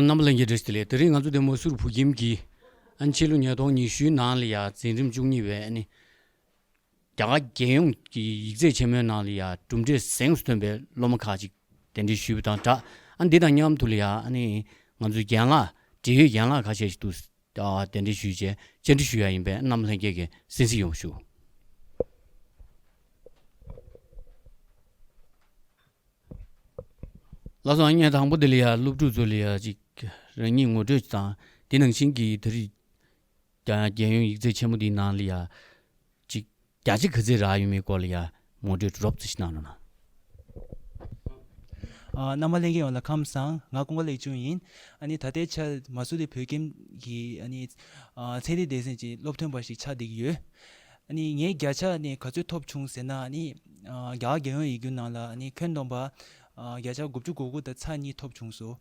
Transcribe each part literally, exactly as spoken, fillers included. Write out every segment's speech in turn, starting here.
རྣམ་པ་ལྷན་རྒྱས་བཀྲ་ཤིས་བདེ་ལེགས། དེ་རིང་ང་ཚོ་འདི་མ་སུར་བོད་ཁྱིམ་གྱི་ཨ་ནི་ཕྱི་ལོ་ཉིས་སྟོང་ཉི་ཤུའི་ནང་ལ་ཡ་འཛིན་རིམ་བཅུ་གཉིས་པའི་ཨ་ནི་རྒྱ་གར་རྒྱལ་ཡོངས་ཀྱི་ཡིག་ཚད་ཆེན་མོའི་ནང་ལ་ཡ་གྲུབ་འབྲས་གཟེངས་སུ་ཐོན་པའི་སློབ་མ་ཁག་ཅིག་གདན་འདྲེན་ཞུས་པ་དང་སྦྲགས། ཨ་ནི་འདི་དང་མཉམ་དུ་ལ་ཡ་ཨ་ནི་ང་ཚོའི་རྒན་ལགས་འབྲེལ་ཡོད་རྒན་ལགས་ཁ་ཤས་ཤིག་འདུག་ཨ་གདན་འདྲེན་ཞུས་བྱས་བཅར་འདྲི་ཞུ་ཡ་ཡིན་པས་རྣམ་པ་ལྷན་རྒྱས་ཀྱིས་གསན་གཟིགས་ཡོང་ཞུ། ལགས་སོ། ཨ་ནི་དང་པོ་འདི་ལ་ཡ་སློབ་ཕྲུག་ཚོ་ལ་ཡ་ཅིག་རང་ཉིད་ངོ་སྤྲོད་དང་དེ་ནང་བཞིན་གྱི་ད་རེས་རྒྱལ་ཡོངས་ཡིག་ཚད་ཆེན་མོ་འདིའི་ནང་ལ་ཡ་ཅིག་བརྒྱ་ཆ་ག་ཚོད་རག་ཡོད་མེད་སྐོར་ལ་ཡ་ངོ་སྤྲོད་རོབ་ཙམ་ཞིག་གནང་རོགས་གནང་། ཨ། རྣམ་པ་ལྷན་རྒྱས་ཡོངས་ལ་ཁམས་བཟང་། ང་ཀུན་དགའ་ལེགས་ཆུང་ཡིན། ཨ་ནི་ད་ལྟའི་ཆར་མ་སུ་རི་བོད་ཁྱིམ་གྱི་ཨ་ནི་ཨ་ཚན་རིག་སྡེ་ཚན་གྱི་སློབ་ཐོན་པ་ཞིག་ཆགས་བསྡད་ཀྱི་ཡོད། ཨ་ནི་ངས་བརྒྱ་ཆ་ནི་ག་ཚོད་ཐོབ་བྱུང་ཟེར་ན། ཨ་ནི་ཨ་རྒྱ་གར་རྒྱལ་ཡོངས་ཡིག་རྒྱུགས་ནང་ལ་ཨ་ནི་ཁྱོན་བསྡོམས་པ་ཨ་བརྒྱ་ཆ་དགུ་བཅུ་གོ་དགུ་དང་ཚེག་གཉིས་ཐོབ་བྱུང་སོང་།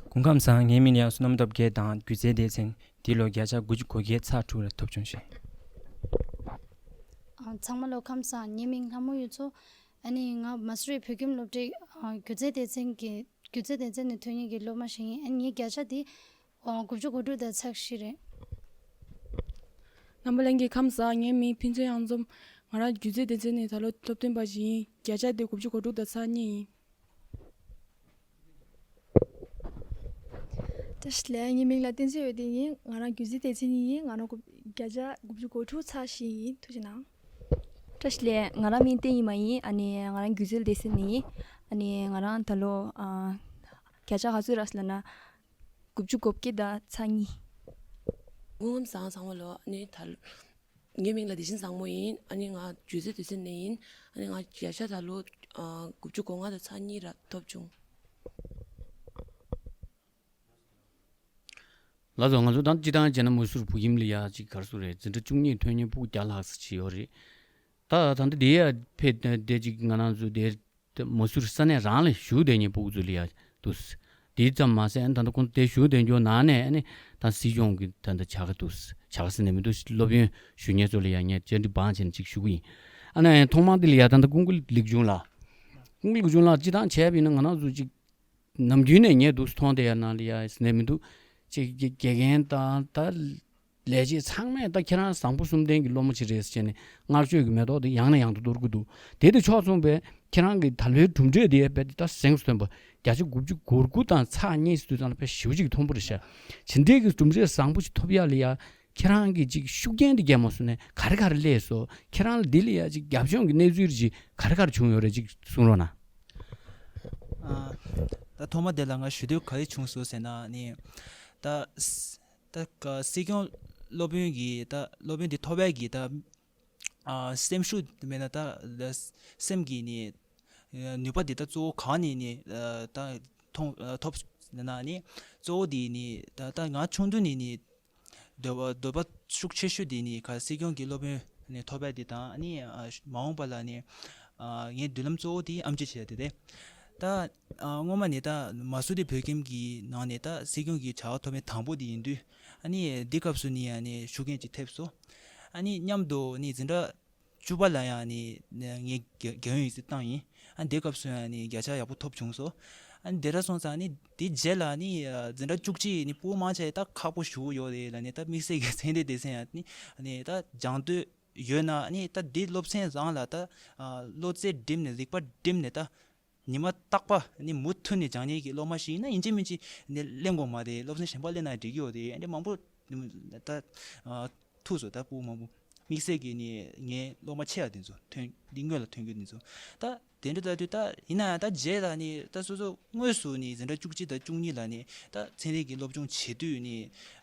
སྐུ་ཁམས་བཟང་། ངའི་མིང་ཡང་བསོད་ནམས་སྟོབས་རྒྱལ་དང་། སྒྱུ་རྩལ་སྡེ་ཚན་འདི་ལོ་བརྒྱ་ཆ་དགུ་བཅུ་གོ་བརྒྱད་ཚེག་དྲུག་ལ་ཐོབ་བྱུང་ཞེས། ཨ། ཚང་མ་ལོ་ཁམས་བཟང་། ངའི་མིང་ལྷ་མོ་གཡུ་མཚོ། ཨ་ནི་ང་མ་སུ་རི་བོད་ཁྱིམ་སློབ་གྲྭའི་ཨ་སྒྱུ་རྩལ་སྡེ་ཚན་གྱི་སྒྱུ་རྩལ་སྡེ་ཚན་ནས་ཐོན་མཁན་གྱི་སློབ་མ་ཞིག་ཡིན། ཨ་ནི་ངའི་བརྒྱ་ཆ་དེ་ཨ་དགུ་བཅུ་གོ་དྲུག་དང་ཚེག་བཞི་རེད། རྣམ་པ་ལྷན་རྒྱས་ཁམས་བཟང་། ངའི་མིང་ཕུན་ཚོགས་གཡང་འཛོམས། ང་རང་སྒྱུ་རྩལ་སྡེ་ཚན་ནས་ད་ལོ་སློབ་ཐོན་པ་ཞིག་ཡིན། བརྒྱ་ཆ་དེ་དགུ་བཅུ་གོ་དྲུག་དང་ཚེག་གཉིས་ཡིན། བཀྲ་ཤིས་བདེ་ལེགས། ངའི་མིང་ལ་བསྟན་འཛིན་འོད་ལྡན་ཡིན། ང་རང་སྒྱུ་རྩལ་སྡེ་ཚན་ནས་ཡིན། ང་རང་དགུ་བརྒྱ་ཆ་དགུ་བཅུ་གོ་དྲུག་ཚེག་བཞི་ཡིན། ཐུགས་རྗེ་གནང་། བཀྲ་ཤིས་བདེ་ལེགས། ང་རང་མིང་བསྟན་ཡིན་མ་ཡིན། ཨ་ནི་ང་རང་སྒྱུ་རྩལ་སྡེ་ཚན་ནས་ཡིན། ཨ་ནི་ང་རང་ད་ལོ་ཨ་བརྒྱ་ཆ་ག་ཚོད་རག་སོང་ལབ་ན། དགུ་བཅུ་གོ་བརྒྱད་དང་ཚེག་གཉིས། སྐུ་ཁམས་བཟང་། ཚང་མ་ལོ། ཨ་ནི་ད་ལོ། ངའི་མིང་ལ་བདེ་ཆེན་བཟང་མོ་ཡིན། ཨ་ནི་ང་སྒྱུ་རྩལ་སྡེ་ཚན་ནས་ཡིན། ཨ་ནི་ང་བརྒྱ་ཆ་ད་ལོ་ཨ་དགུ་བཅུ་གོ་ལྔ་དང་ཚེག་གཉིས་ར་ཐོབ་བྱུང་། ལགས་སོ། ང་ཚོ་ད་སྤྱིར་བཏང་བྱས་ན་མ་སུ་རི་བོད་ཁྱིམ་ལ་ཡ་ཅིག་ག་རེ་ཟེར་རེད། འཛིན་གྲྭ་བཅུ་གཉིས་ཐོན་མཁན་ཕྲུ་གུ་བརྒྱ་ལྷག་ཙམ་ཅིག་ཡོད་རེད། ད་ད་ལྟ་དེ་ཡ་ཕེབས་དེ་ཅིག་ང་རང་ཚོ་དེ་དེ་མ་སུ་རི་ས་གནས་རང་ལ་བཞུགས་བསྡད་མཁན་ཕྲུ་གུ་ཚོ་ལ་ཡ་འདུག་དེ་ཙམ་མ་ཟད་ད་ལྟ་ཁོང་ཚོ་དེ་བཞུགས་བསྡད་རྒྱུ་ནང་ནས་ཨ་ནི་ད་སྲིད་སྐྱོང་གི་ད་ལྟ་བྱ་དགའ་འདུག་བྱ་དགའ་ཟེར་ནས་མི་འདུག་སློབ་ཡོན་ཞུ་མཁན་ཚོ་ལ་ཡ་ངས་བཅར་འདྲི་འབངས་བྱས་ནས་ཅིག་ཞུ་གི་ཡིན། ཨ་ནི་ཐོག་མར་འདི་ལ་ཡ་ད་ལྟ་ཀུན་དགའ་ལེགས་ཆུང་ལགས། ཀུན་དགའ་ལེགས་ཆུང་ལགས་སྤྱིར་བཏང་བྱས་པ་ཡིན་ན་ང་རང་ཚོ་ཅིག་ནམ་རྒྱུན་ནས་ངས་འདུག་སེ་མཐོང་བསྡད་ཡ་ནང་ལ་ཡ་ཟེར་ནས་མི་འདུག་ཅིག་དགེ་དགེ་རྒན་དང་ད་ལས་བྱེད་ཚང་མས་ད་ཁྱེད་རང་བཟང་པོ་གསུམ་ལྡན་གྱི་སློབ་མ་ཅིག་རེད་ཟེར་བྱས་ནས་བསྔགས་བརྗོད་ཀྱི་མེ་ཏོག་དེ་ཡང་ནས་ཡང་དུ་གཏོར་གྱི་འདུག་དེ་དང་ཕྱོགས་མཚུངས་པའི་ཁྱེད་རང་གི་ད་ལོའི་གྲུབ་འབྲས་དེ་རྦད་དེ་ད་གཟེངས་སུ་ཐོན་པ་བརྒྱ་ཆ་དགུ་བཅུ་གོ་དགུ་དང་ཚེག་གཉིས་ཟེར་དུས་ཙམ་ལ་དཔེ་ཞེ་པོ་ཅིག་མཐོན་པོ་རེད་ཤག་དེ་འདྲའི་གི་གྲུབ་འབྲས་བཟང་པོ་ཅིག་ཐོབ་ཡ་ལ་ཡ་ཁྱེད་རང་གིས་ཅིག་ཤུགས་རྐྱེན་དེ་རྒྱབ་མ་སོང་ནས་ག་རེ་ག་རེ་སླེབས་སོང་། ཁྱེད་རང་ལ་འདི་ལ་ཡ་ཅིག་རྒྱབ་ལྗོངས་ཀྱི་གནས་ཚུལ་ཅིག་ག་རེ་ག་རེ་བྱུང་ཡོད་རེད་ཅིག་གསུང་རོགས་གནང་། ཨ། ད་ཐོག་མ་དེ་ལ་ང་ཞུ་འདོད་ག་རེ་བྱུང་སོང་ཟེར་ན་ནི། ད་ད་ཀ་སྲིད་སྐྱོང་སློབ་ཡོན་གྱི་ད་སློབ་ཡོན་འདི་ཐོབ་ཡ་གི་ད་ཨ་སེམས་ཤུགས་མེད་ན་ད་ད་སེམས་ཀྱི་ནི་ནུས་པ་འདི་ད་གཙོ་བོ་གང་ནས་ནི་ད་ཐོང་ཐོབ་ན་ནི་གཙོ་བོ་འདི་ནི་ད་ད་ང་ཆུང་དུས་ནས་ནི་འདོད་པ་འདོད་པ་ཤུགས་ཆེ་ཤོས་དེ་ནི་ཁ་སྲིད་སྐྱོང་གི་སློབ་ཡོན་ནི་ཐོབ་ཡ་དེ་དང་ནི་ཨ་མ་འོངས་པ་ལ་ནི་ཨ་ངའི་མདུན་ལམ་གཙོ་བོ་དེ་ཨེམ་ཆི་བྱེད་ཡ་དེ་རེད། ད་ཨ་སྔོན་མ་ནས་ད་མ་སུ་རི་བོད་ཁྱིམ་གྱི་ནང་ནས་ད་སྲིད་སྐྱོང་གི་བྱ་བ་ཐོབ་མཁན་དང་པོ་དེ་ཡིན་དུས། ཨ་ནི་འདི་སྐབས་སུ་ནི་ཨ་ནི་ཤུགས་རྐྱེན་ཅིག་ཐེབས་སོང་། ཨ་ནི་མཉམ་དུ་ནི་འཛིན་གྲྭ་བཅུ་པ་ལ་ཡང་ནི་ངས་རྒྱ་རྒྱལ་ཡོངས་ཡིག་ཚད་བཏང་ཡིན། ཨ་ནི་འདི་སྐབས་སུ་ཡང་ནི་བརྒྱ་ཆ་ཡག་པོ་ཐོབ་བྱུང་སོང་། ཨ་ནི་དེ་འདྲ་སོང་ཙང་ནི་དེ་རྗེས་ལ་ནི་འཛིན་གྲྭ་བཅུ་གཅིག་ནི་ཕྲུ་གུ་མང་ཆེ་ད་ཁག་པོ་ཞེ་པོ་ཡོད་རེད་ལབ་ནས་ད་དམིགས་བསལ་གྱི་ཚན་རིག་སྡེ་ཚན་ཡང་ནི་ནི་ད་སྦྱང་འདོད་ཡོད་ན་ནི་ད་འདི་སློབ་ཚན་རང་ལ་ད་བློ་རྩེ་བསྒྲིམས་ནས་རིག་པ་བསྒྲིམས་ནས་ད་ཉི་མ་རྟག་པ་ནི་མུ་མཐུད་ནས་སྦྱང་མཁན་གྱི་སློབ་མ་ཞིག་ཡིན་ན་ཡིན་གཅིག་མིན་གཅིག་ནི་གླེང་དགོས་མ་རེད། སློབ་ཚན་གཞན་པ་གླེང་ན་འགྲིག་གི་ཡོད་རེད། ཨ་ནི་མང་པོ་ད་ཐུག་སོང་། ད་ཕྲུ་གུ་མང་པོ་དམིགས་བསལ་གྱི་ནི་ངའི་སློབ་མ་ཆེ་བ་དེ་ཚོ་ཐོན་འདི་སྔོན་ལ་ཐོན་རྒྱུ་དེ་ཚོ་ད། དེ་འདྲ་ལྟ་དུས་ད་ཡིན་ན་ཡང་ད་རྗེས་ལ་ནི་ད་སོ་སོ་དངོས་སུ་ནི་འཛིན་གྲྭ་བཅུ་གཅིག་དང་བཅུ་གཉིས་ལ་ནི་ད་ཚན་རིག་གི་སློབ་སྦྱོང་བྱེད་དུས་ནི་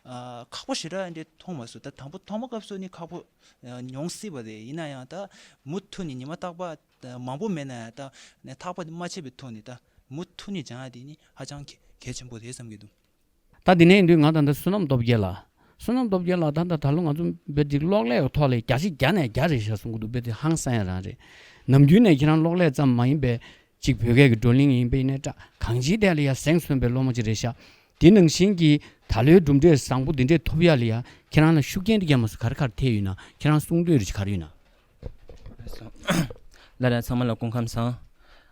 ཨ་ཁག་པོ་ཞེ་དྲག་འདྲ་མཐོང་མ་སོང་། ད་དང་པོ་ཐོག་མ་སྐབས་སུ་ནི་ཁག་པོ་ཨ་མྱོང་སྲིད་པ་རེད། ཡིན་ན་ཡང་ད་མུ་མཐུད་ནས་ཉི་མ་རྟག་པར་ད་མང་པོ་མེད་ན་ཡང་ད་ནི་ཐག་པ་དེ་མ་ཆད་པའི་ཐོག་ནས་ད་མུ་མཐུད་ནས་སྦྱང་ཡ་དེ་ནི་ཧ་ཅང་གལ་གལ་ཆེན་པོ་རེད་བསམ་གྱི་འདུག་ད་དེ་ནས་ཡིན་དུས་ང་ད་ལྟ་བསོད་ནམས་སྟོབས་རྒྱལ་ལགས། བསོད་ནམས་སྟོབས་རྒྱལ་ལགས་ད་ལྟ་ད་ལོ་ང་ཚོ་དཔེ་ཅིག་གློག་ཀླད་ཀྱི་ཐོག་ལ་བརྒྱ་ཆ་བརྒྱ་ནས་བརྒྱ་རེད་ཤག་གསུང་གི་འདུག་དཔེ་དེ་ཧང་སང་ཡ་རང་རེད། ནམ་རྒྱུན་ནས་ཁྱེད་རང་གློག་ཀླད་ཙམ་མ་ཡིན་པའི་ཅིག་བོད་སྐད་ཀྱི་བགྲོ་གླེང་ཡིན་པ་ཡིན་ནའི་འདྲ་གང་ཅིའི་ཐད་ལ་ཡ་གཟེངས་སུ་ཐོན་པའི་སློབ་མ་ཅིག་རེད་ཤག་དེ་ནང་བཞིན་གྱི་ད་ལོའི་གྲུབ་འབྲས་བཟང་པོ་འདི་འདྲས་ཐོབ་ཡ་ལ་ཡ་ཁྱེད་རང་ལ་ཤུགས་རྐྱེན་དེ་རྒྱབ་མ་སོང་ག་རེ་ག་རེ་ཐེབས་ཡོད་ན། ཁྱེད་རང་གསུང་འདོད་རེ་ཅིག་ག་རེ་ཡོད་ན། ལ་ལ་ཚང་མ་ལ་སྐུ་ཁམས་བཟང་།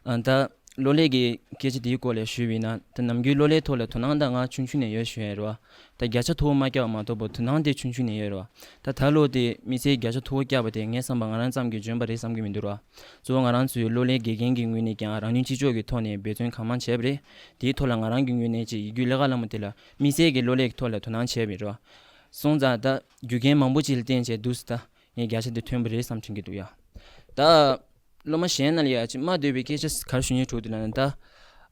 ཨ་ད་ གློག་ཀླད་ཀྱི་སྐད་ཆ་དེའི་སྐོར་ལ་ཞུས་པ་ཡིན་ན། ད་ནམ་རྒྱུན་གློག་ཀླད་ཐོག་ལ་དོ་སྣང་ད་ང་ཆུང་ཆུང་ནས་ཡོད་ཞུ་ཡ་རེད་བ། ད་བརྒྱ་ཆ་མཐོ་པོ་མ་བརྒྱབ་པ་མ་གཏོགས་པ་དོ་སྣང་དེ་ཆུང་ཆུང་ནས་ཡོད་རེད་བ། ད་ད་ལོ་དེ་དམིགས་བསལ་བརྒྱ་ཆ་མཐོ་པོ་བརྒྱབ་པ་དེ་ངས་བསམ་པ་ང་རང་ཙམ་གྱིས་འཇོན་པ་རེད་བསམ་གྱི་མི་འདུག་ར། གཙོ་བོ་ང་རང་ཚོའི་གློག་ཀླད་དགེ་རྒན་གྱི་ངོས་ནས་ཀྱང་རང་ཉིད་ཅི་ལྕོགས་ཀྱི་ཐོག་ནས་འབད་བརྩོན་གང་མང་བྱས་པ་རེད། དེའི་ཐོག་ལ་ང་རང་གི་ངོས་ནས་ཅིག་ཡིག་རྒྱུགས་ལས་ཀ་ལ་མོ་དེ་ལ་དམིགས་བསལ་གྱི་གློག་ཀླད་ཀྱི་ཐོག་ལ་དོ་སྣང་བྱས་པ་རེད་བ། སོང་ཙང་ད་རྒྱུ་རྐྱེན་མང་པོ་ཅིག་ལ་བརྟེན་བྱས་འདུག་སེ་ད། ངས་བརྒྱ་ཆ་འདི་ཐོན་པ་རེད་བསམ་དྲན་གྱི་འདུག་ཡ། ད། སློབ་མ་གཞན་ན་ལ་ཡ་ཅིག་སྨྲ་འདོད་པའི་སྐད་ཆ་ག་རེ་ཞུ་སྙིང་འདོད་འདུག་ལབ་ན། ད་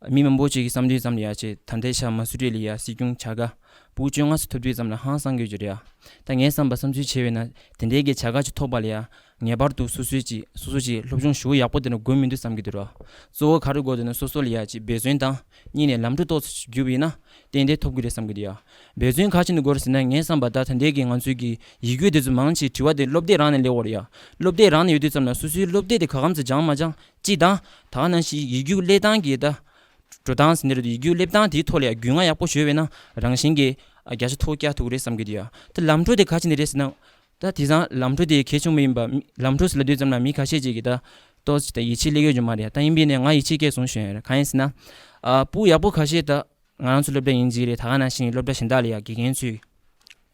མི་མང་པོ་ཅིག་གི་བསམ་དུས་ཙམ་ལ་ཡ་ཅིག་ད་ལྟའི་ཆར་མ་སུ་རི་ལ་ཡ་སྲིད་སྐྱོང་བྱ་དགའ་ཕྲུ་གུ་བཅོ་ལྔ་ཙམ་ཐོབ་དུས་ཙམ་ལ་ཧང་སང་གི་ཡོད་རེད་ཡ། ད་ངས་བསམ་པ་བསམ་ཚུལ་བྱས་པས་ན་དེ་འདྲའི་གི་བྱ་དགའ་ཅིག་ཐོབ་པ་ལ་ཡ་ངེས་པར་དུ་སོ་སོའི་ཅིག་སོ་སོ་ཅིག་སློབ་སྦྱོང་ཞུ་ཡག་པོ་དེ་འདྲ་དགོས་མི་འདུག་བསམ་གྱི་འདུག་ར། གཙོ་བོ་ག་རེ་དགོས་འདུག་ན་སོ་སོ་ལ་ཡ་ཅིག་འབད་བརྩོན་དང་གཉིས་ནས་ལམ་འགྲོ་ཏོག་ཙམ་བརྒྱུད་པ་ཡིན་ན་ཏན་ཏན་ཐོབ་ཀྱི་རེད་བསམ་གྱི་འདུག་ཡ། འབད་བརྩོན་ག་ཅི་ནས་དགོས་རེད་ཟེར་ན། ངས་བསམ་པ་ད་ད་ལྟའི་གི་ང་ཚོའི་གི་ཡིག་རྒྱུགས་དེ་ཚོ་མང་ཆེ་དྲི་བ་དེ་སློབ་དེབ་རང་ནས་སླེབས་ཡོད་རེད་ཡ། སློབ་དེབ་རང་ནས་ཡོད་དུས་ཙམ་ལ་སོ་སོའི་སློབ་དེབ་དེ་ག་གམ་ཚོད་སྦྱངས་མ་སྦྱངས་ཅི་དང་། ད་ག་ནང་བཞིན་ཡིག་རྒྱུགས་སླེབས་སྟངས་ཀྱི་ད་འགྲོ་སྟངས་ཟེར་ནི་རེད། ཡིག་རྒྱུགས་སླེབས་སྟངས་དེའི་ཐོག་ལ་ཡ་རྒྱུས་མངའ་ཡག་པོ་ཞུས་པས་ན་རང་བཞིན་གྱིས་ཨ་བརྒྱ་ཆ་མཐོ་བོ་བཀྱག་ཐུབ་ཀྱི་རེད་བསམ་གྱི་འདུག་ཡ། ད་ལམ་འགྲོ་དེ་ག་ཅི་ནས་རེད་ཟེར་ན། ད་དེང་སང་ལམ་འགྲོ་དེ་གལ་ཆེན་པོ་ཡིན་པ། མི་ལམ་འགྲོ་ཟེར་ལབ་དུས་ཙམ་ལ་མི་ཁ་ཤས་ཅིག་གིས་ད་ཏོག་ཙམ་ད་ཡིད་ཆེས་སླེབས་ཡོད་རྒྱུ་མ་རེད་ཡ། ད་ཡིན་པས་ནས་ང་ཡིད་ཆེས་སྐྱེས་སོང་ཞུ་ཡ་རེད། གང་ཡིན་ཟེར་ན། ཨ་ཕྲུ་གུ་ཡག་པོ་ཁ་ཤས་ད། ང་རང་ཚོ་སློབ་གྲྭ་ཡིན་གཅིག་རེད། ད་ག་ནང་བཞིན་སློབ་གྲྭ་གཞན་དག་ལ་ཡ་དགེ་རྒན་ཚོས་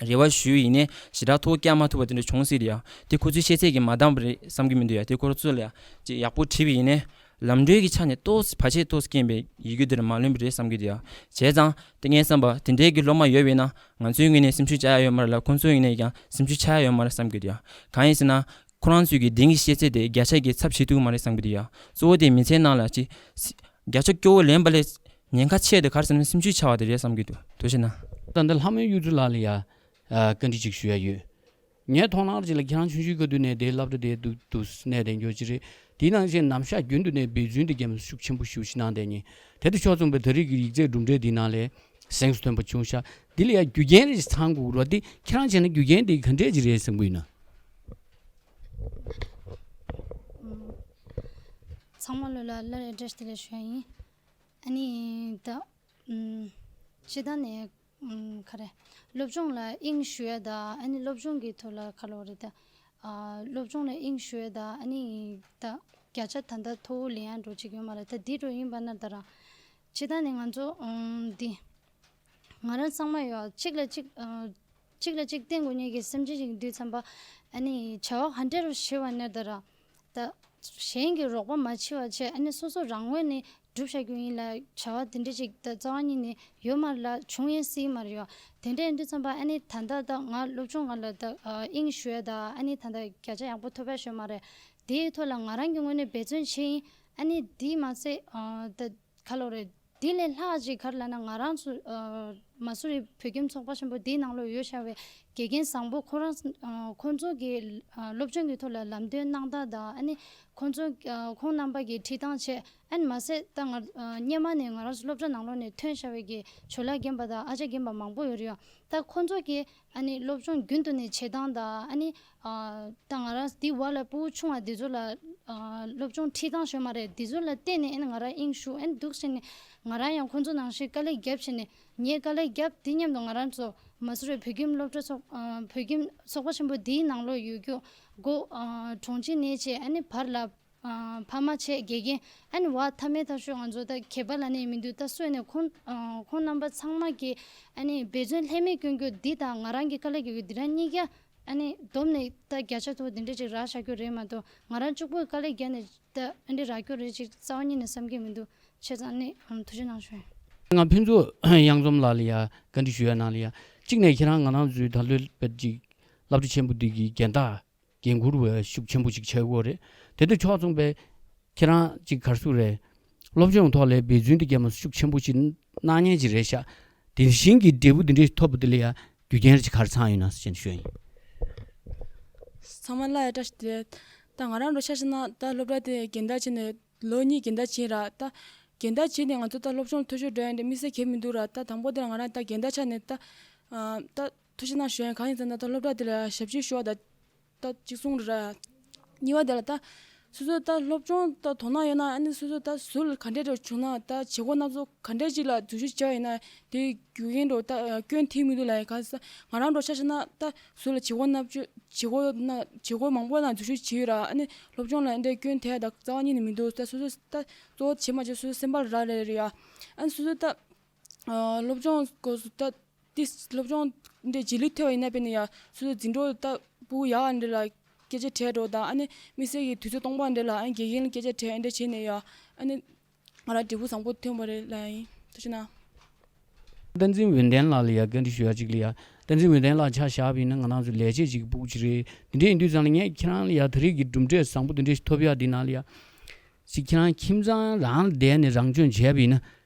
རེ་བ་ཞུས་ཡིན་ནའི་ཞེ་དྲག་མཐོ་བོ་བཀྱག་མ་ཐུབ་པ་དེ་འདྲ་བྱུང་སྲིད་རེད་ཡ། དེ་ཁོ་ཚོའི་ཤེས་ཚད་ཀྱིས་མ་འདང་བ་རེད་བསམ་གྱི་མི་འདུག་ཡ། དེ་ཁོ་རང་ཚོ་ལ་ཡ་ཅིག་ཡག་པོ་དྲིས་པ་ཡིན་ནའི་ལམ་འགྲོའི་གི་ཆ་ནས་ཏོག་ཙམ་བར་ཆད་ཏོག་ཙམ་རྐྱེན་པས་ཡིག་རྒྱུགས་དེ་འདྲ་མ་ལོན་པ་རེད་བསམ་གྱི་འདུག་ཡ། བྱས་ཙང་དེ་ངས་བསམ་པ་དེ་འདྲའི་གི་སློབ་མ་ཡོད་པས་ན་ང་ཚོའི་ངོས་ནས་སེམས་ཤུགས་ཆག་ཡ་ཡོད་མ་རེད་ལ། ཁོང་ཚོའི་ངོས་ནས་ཀྱང་སེམས་ཤུགས་ཆག་ཡ་ཡོད་མ་རེད་བསམ་གྱི་འདུག་ཡ། གང་ཡིན་ཟེར་ན། ཁོ་རང་ཚོའི་གི་གདེང་གི་ཤེས་ཚད་དེ་བརྒྱ་ཆ་གི་ཚབ་བྱེད་ཐུབ་ཀྱི་མ་རེད་བསམ་གྱི་འདུག་ཡ། གཙོ་བོ་དེ་མི་ཚེའི་ནང་ལ་ཅིག་བརྒྱ་ཆ་སྐྱོ་བོ་ལེན་པ་ལས་ཉེན་ཁ་ཆེ་དེ་ག་རེ་ཟེར་ན་སེམས་ཤུགས་ཆག་པ་དེ་རེད་བསམ་གྱི་འདུག། ཐུགས་རྗེ་གནང་། ད་འདི་ལྷ་མོའི་གཡུ་མཚོ་ལགས་ལ་ཡ་ཨ་བཀའ་འདྲི་ཅིག་ཞུ་ཡ་ཡོད། ངའི་མཐོང་སྣང་ཅིག་ལ་ཁྱེད་རང་ཆུང་ཆུང་སྐབས་དུས་ནས་དེའི་སློབ་གྲྭ་དེ་འདུག་འདུག་གནས་དེ་འགྱོ་ཅིག་རེད། དེའི་ནང་བཞིན་ནམ་ཞག་རྒྱུན་དུ་ནས་འབད་བརྩོན་དེ་རྒྱ་མི་ཤུགས་ཆེན་པོ་ཞུ་ཞིག་གནང་བསྡད་ཉིན། དེ་དང་ཕྱོགས་མཚུངས་པའི་ད་རེས་ཀྱི་ཡིག་ཚད་གྲུབ་འབྲས་འདིའི་ནང་ལས་གཟེངས་སུ་ཐོན་པ་བྱུང་ཤག། འདི་ལ་ཡ་རྒྱུ་རྐྱེན་རེ་ཞིག་ཚང་དགོས་རེད་བ། འདི་ཁྱེད་རང་བྱས་ན་རྒྱུ་རྐྱེན་འདི་ག་འདྲས་ཅིག་རེད་བསམ་གྱི་ཡོད་ན། ཚང་མ་ལོ་ལ་སླར་ཡང་བཀྲ་ཤིས་བདེ་ལེགས་ཞུ་ཡ་ཡིན། ཨ་ནི་ད། ཨུམ། སྤྱིར་བཏང་ནས། ཨུམ། ག་རེ། སློབ་སྦྱོང་ལ་དབྱིངས་ཞུགས་ཡ་ད། ཨ་ནི་སློབ་སྦྱོང་གི་ཐོག་ལ་ག་ལབ་རེད་ད། ཨ། སློབ་སྦྱོང་ལ་དབྱིངས་ཞུགས་ཡ་ད། ཨ་ནི་ད། བརྒྱ་ཆ་ད་ལྟ་མཐོ་བོ་ལེན་ཡ་འགྲོ་ཅིག་ཡོད་མ་རེད། ད་འདི་འགྲོ་ཡིན་པ་ན་ད་ར། སྤྱིར་བཏང་ནས་ང་ཚོ། ཨུམ། འདི། ང་རང་ཚང་མ་ཡོད། གཅིག་ལ་གཅིག་ཨ། གཅིག་ལ་གཅིག་བརྟེན་དགོས་མཁན་གྱི་སེམས་ཅན་ཞིག་འདུས་ཙམ་པ། ཨ་ནི་བྱ་བ་ག་འདྲ་རུ་ཞི་བ་ནས་ད་ར། ད། གཞན་གྱི་རོགས་པ་མ་བྱེད་པ་བྱས། ཨ་ནི་སོ་སོ་རང་ངོས་ནས་སྒྲུབ་བྱ་རྒྱུ་ཡིན་ལ། བྱ་བ་དེ་འདྲ་ཅིག་ད་རྩ་བ་ཉིད་ནས་ཡོད་མ་རེད་ལ། བྱུང་ཡང་སྲིད་མ་རེད་ཡ། དེ་འདྲ་ཡིན་དུས་ཙམ་པ། ཨ་ནི་ད་ལྟ་ད་ང་སློབ་སྦྱོང་སྒང་ལ་ད་ཨ་དབྱིངས་ཞུགས་ཡ་ད། ཨ་ནི་ད་ལྟ་བརྒྱ་ཆ་ཡག་པོ་ཐོབ་ཡ་ཞིག་ཡོད་མ་རེད། དེའི་ཐོག་ལ་ང་རང་གི་ངོས་ནས་འབད་བརྩོན་བྱས་ཡིན། ཨ་ནི་དེས་མ་ཟད་ཨ་ད། ག་ལབ་རེད། དེ་ལས་ལྷག་ཅིག་ག་རེ་ལབ་ན། ང་རང་ཚོ་ཨ་མ་སུ་རི་བོད་ཁྱིམ་ཚོགས་པ་ཆེན་པོ་འདིའི་ནང་ལོགས་ཡོད་བཞག་པའི་དགེ་རྒན་བཟང་པོ་ཁོ་རང་ཨ་ཁོང་ཚོ་གི་ཨ་སློབ་སྦྱོང་གི་ཐོག་ལ་ལམ་སྟོན་གནང་སྟངས་དང་། ཨ་ནི་ཁོང་ཚོ་ཨ་ཁོང་རྣམ་པ་གི་ཁྲིད་སྟངས་བྱས། ཨ་ནི་མ་ཟད་ད་ང་ཨ་སྔོན་མ་ནས་ང་རང་ཚོ་སློབ་གྲྭ་ནང་ལོགས་ནས་ཐོན་བཞག་པའི་གི་ཇོ་ལགས་རྒན་པ་དང་ཨ་ཅག་རྒན་པ་མང་པོ་ཡོད་རེད་ཡ། ད་ཁོང་ཚོ་གི་ཨ་ནི་སློབ་སྦྱོང་རྒྱུན་དུ་ནས་བྱེད་སྟངས་དང་། ཨ་ནི་ཨ་ད་ང་རང་འདི་བར་ལ་ཕྲུ་གུ་ཆུང་བ་འདི་ཚོ་ལ་ཨ་སློབ་སྦྱོང་ཁྲིད་སྟངས་ཞིག་ཡོད་མ་རེད། འདི་ཚོ་ལ་བརྟེན་ནས་ཨ་ནི་ང་རང་དབྱིངས་ཞུགས། ཨ་ནི་འདུག་བྱས་ནས་ང་རང་ཡང་ཁོང་ཚོ་ནང་བཞིན་དཀའ་ལས་བརྒྱབ་བྱས་ནས། ངས་དཀའ་ལས་བརྒྱབ། དེ་མཉམ་དུ་ང་རང་ཚོ་མ་སུ་རི་བོད་ཁྱིམ་སློབ་གྲྭ་ཚོགས་ཨ་བོད་ཁྱིམ་ཚོགས་པ་ཆེན་པོ་འདིའི་ནང་ལོགས་ཡོད་རྒྱུ་སྒོ་ཨ་གྲོང་ཁྱེར་ནས་བྱས། ཨ་ནི་བར་ལ་ཨ་ཕ་མ་བྱས། དགེ་རྒན། ཨ་ནི་བ་ཐ་མའི་ཐག་ཤོད་ང་ཚོ་ད་གད་པ་ལབ་ནས་མི་འདུག། ད་སུ་ནས་ཁོང་ཨ་ཁོང་རྣམ་པ་ཚང་མ་གིས་ཨ་ནི་འབད་བརྩོན་ལྷད་མེད་བསྐྱོན་རྒྱུ་འདི་དང་ང་རང་གི་དཀའ་ལས་རྒྱག་རྒྱུ་འདི་རང་གཉིས་ཀ་ཨ་ནི་བསྡོམས་ནས་ད་བརྒྱ་ཆ་མཐོ་འདི་འདྲ་ཅིག་རག་བཞག་རྒྱུ་རེད་མ་གཏོགས། ང་རང་གཅིག་པུས་དཀའ་ལས་བརྒྱབ་ནས་ད་ཨ་འདྲ་རག་རྒྱུ་རེད་ཅིག་རྩ་བ་ཉིད་ནས་བསམ་གྱི་མི་འདུག། བྱས་ཙང་ནི་ཨམ་ཐུགས་རྗེ་གནང་ཞུ། ང་ཕུན་ཚོགས་གཡང་འཛོམས་ལགས་ལ་ཡ་བཀའ་འདྲི་ཞུ་ཡ་ནང་ལ་ཡ། གཅིག་ནས་ཁྱེད་རང་ང་རང་ཚོའི་ད་ལོའི་བར་ཅིག་སློབ་གྲྭ་ཆེན་པོ་འདི་གི་རྒན་བདག་འགན་འཁུར་བ་ཤུགས་ཆེན་པོ་ཅིག་བྱེད་དགོས་རེད། དེ་དང་ཕྱོགས་མཚུངས་པའི་ཁྱེད་རང་ཅིག་ག་རེ་ཟེར་དགོས་རེད། སློབ་སྦྱོང་ཐོག་ལ་འབད་བརྩོན་དེ་རྒྱ་མ་ཤུགས་ཆེན་པོ་ཅིག་གནང་མཁན་ཅིག་རེད་ཤག། དེ་བཞིན་གྱི་འབྲས་བུ་འདི་འདྲ་ཐོབ་པ་དེ་ལ་ཡ་རྒྱུ་རྐྱེན་རེ་ཅིག་ག་རེ་ཚང་ཡོད་ན་ཟེར་ནས་ཞུ་ཡ་ཡིན། ཚང་མ་ལ་ཡ་བཀྲ་ཤིས་བདེ་ལེགས། ད་ང་རང་འདྲ་ཆ་བཞག་ན་ད་སློབ་གྲྭ་དེ་རྒན་བདག་བྱས་ནས་ལོ་གཉིས་རྒན་བདག་བྱས་ར། ད་རྒན་བདག་བྱས་ནས་ང་ཚོ་ད་སློབ་སྦྱོང་འཐུས་ཤོར་འགྲོ་ཡ་འདི་དམིགས་བསལ་གང་ཡང་མི་འདུག་ར། ད་དང་པོ་དེ་ལ་ང་རང་ད་རྒན་བདག་ཆགས་ནས་ད་ཨ་ད་ཐུགས་རྗེ་གནང་ཞུ་ཡ་ཡིན། གང་ཡིན་ཟེར་ན་ད་སློབ་གྲྭ་དེ་ལ་ཞབས་ཕྱི་ཞུ་བ་ད་ད་གཅིག་གསུང་རེད་ར། གཉིས་པ་དེ་ལ་ད་ སོ་སོ་ད་སློབ་སྦྱོང་ད་དོ་སྣང་ཡོད་ན་ཨ་ནི་སོ་སོ་ད་ཟུར་ལ་ག་འདྲས་འདྲ་བྱུང་ན་ད་བྱེད་སྒོ་སྣ་ཚོགས་ག་འདྲས་ཅིག་ལ་འཛུལ་ཞུགས་བྱས་ཡིན་ན་དེ་རྒྱུ་རྐྱེན་འདྲ་ད་སྐྱོན་ཐེབས་མི་འདུག་ལབ་ཡིན། ག་ས་ང་རང་འདྲ་ཆ་བཞག་ན་ད་ཟུར་ལ་བྱེད་སྒོ་སྣ་བཅུ་བྱེད་སྒོ་ན་བྱེད་སྒོ་མང་པོ་ན་འཛུལ་ཞུགས་བྱས་ཡོད་ར། ཨ་ནི་སློབ་སྦྱོང་ལ་འདྲའི་སྐྱོན་དེ་ད་རྩ་བ་ཉིད་ནས་མི་འདུག་ད་སོ་སོ་ད་གཙོ་བོ་བྱེད་མ་བྱེད་སོ་སོ་སེམས་པ་ལ་རག་ལས་རེད་ཡ། ཨ་ནི་སོ་སོ་ད་སློབ་སྦྱོང་སྐོར་སུ་ད་ཏི་སློབ་སྦྱོང་འདི་རྗེས་ལུས་ཐོབ་ཡིན་ན་དཔེར་ན་ཡ་སོ་སོ་འཛིན་གྲོགས་ད་ཕྲུ་གུ་ཡག་འདི་ལ་སྐད་ཆ་དྲིས་འགྲོ་དང་ཨ་ནི་དམིགས་བསལ་གྱི་དུས་ཚོད་སྟོང་པ་འདི་ལ་ཨ་ནི་དགེ་རྒན་ལ་སྐད་ཆ་དྲིས་འདི་བྱས་ནས་ཡ་ཨ་ནི་ང་རང་འབྲས་བུ་བཟང་པོ་ཐོན་པ་རེད་ལབ་ཡིན། ཐུགས་རྗེ་གནང་། བསྟན་འཛིན་འོད་ལྡན་ལགས་ལ་ཡ་བཀའ་འདྲི་ཞུ་ཡ་གཅིག་ལ་ཡ། བསྟན་འཛིན་འོད་ལྡན་ལགས་ཆ་བཞག་པ་ཡིན་ན་ང་རང་ཚོ་ལས་བྱེད་ཅིག་གི་ཕྲུ་གུ་ཅིག་རེད། འདི་འདྲ་ཡིན་དུས་ཙང་ལ་ངས་ཁྱེད་རང་ལ་ཡ་ད་རེས་ཀྱི་གྲུབ་འབྲས་བཟང་པོ་འདི་འདྲ་ཞིག་ཐོབ་ཡ་འདི་ནང་ལ་ཡ། ཅིག་ཁྱེད་རང་ཁྱིམ་ཚང་རང་ལ་བསྡད་ནས་རང་སྐྱོང་བྱས་པ་ཡིན་ན།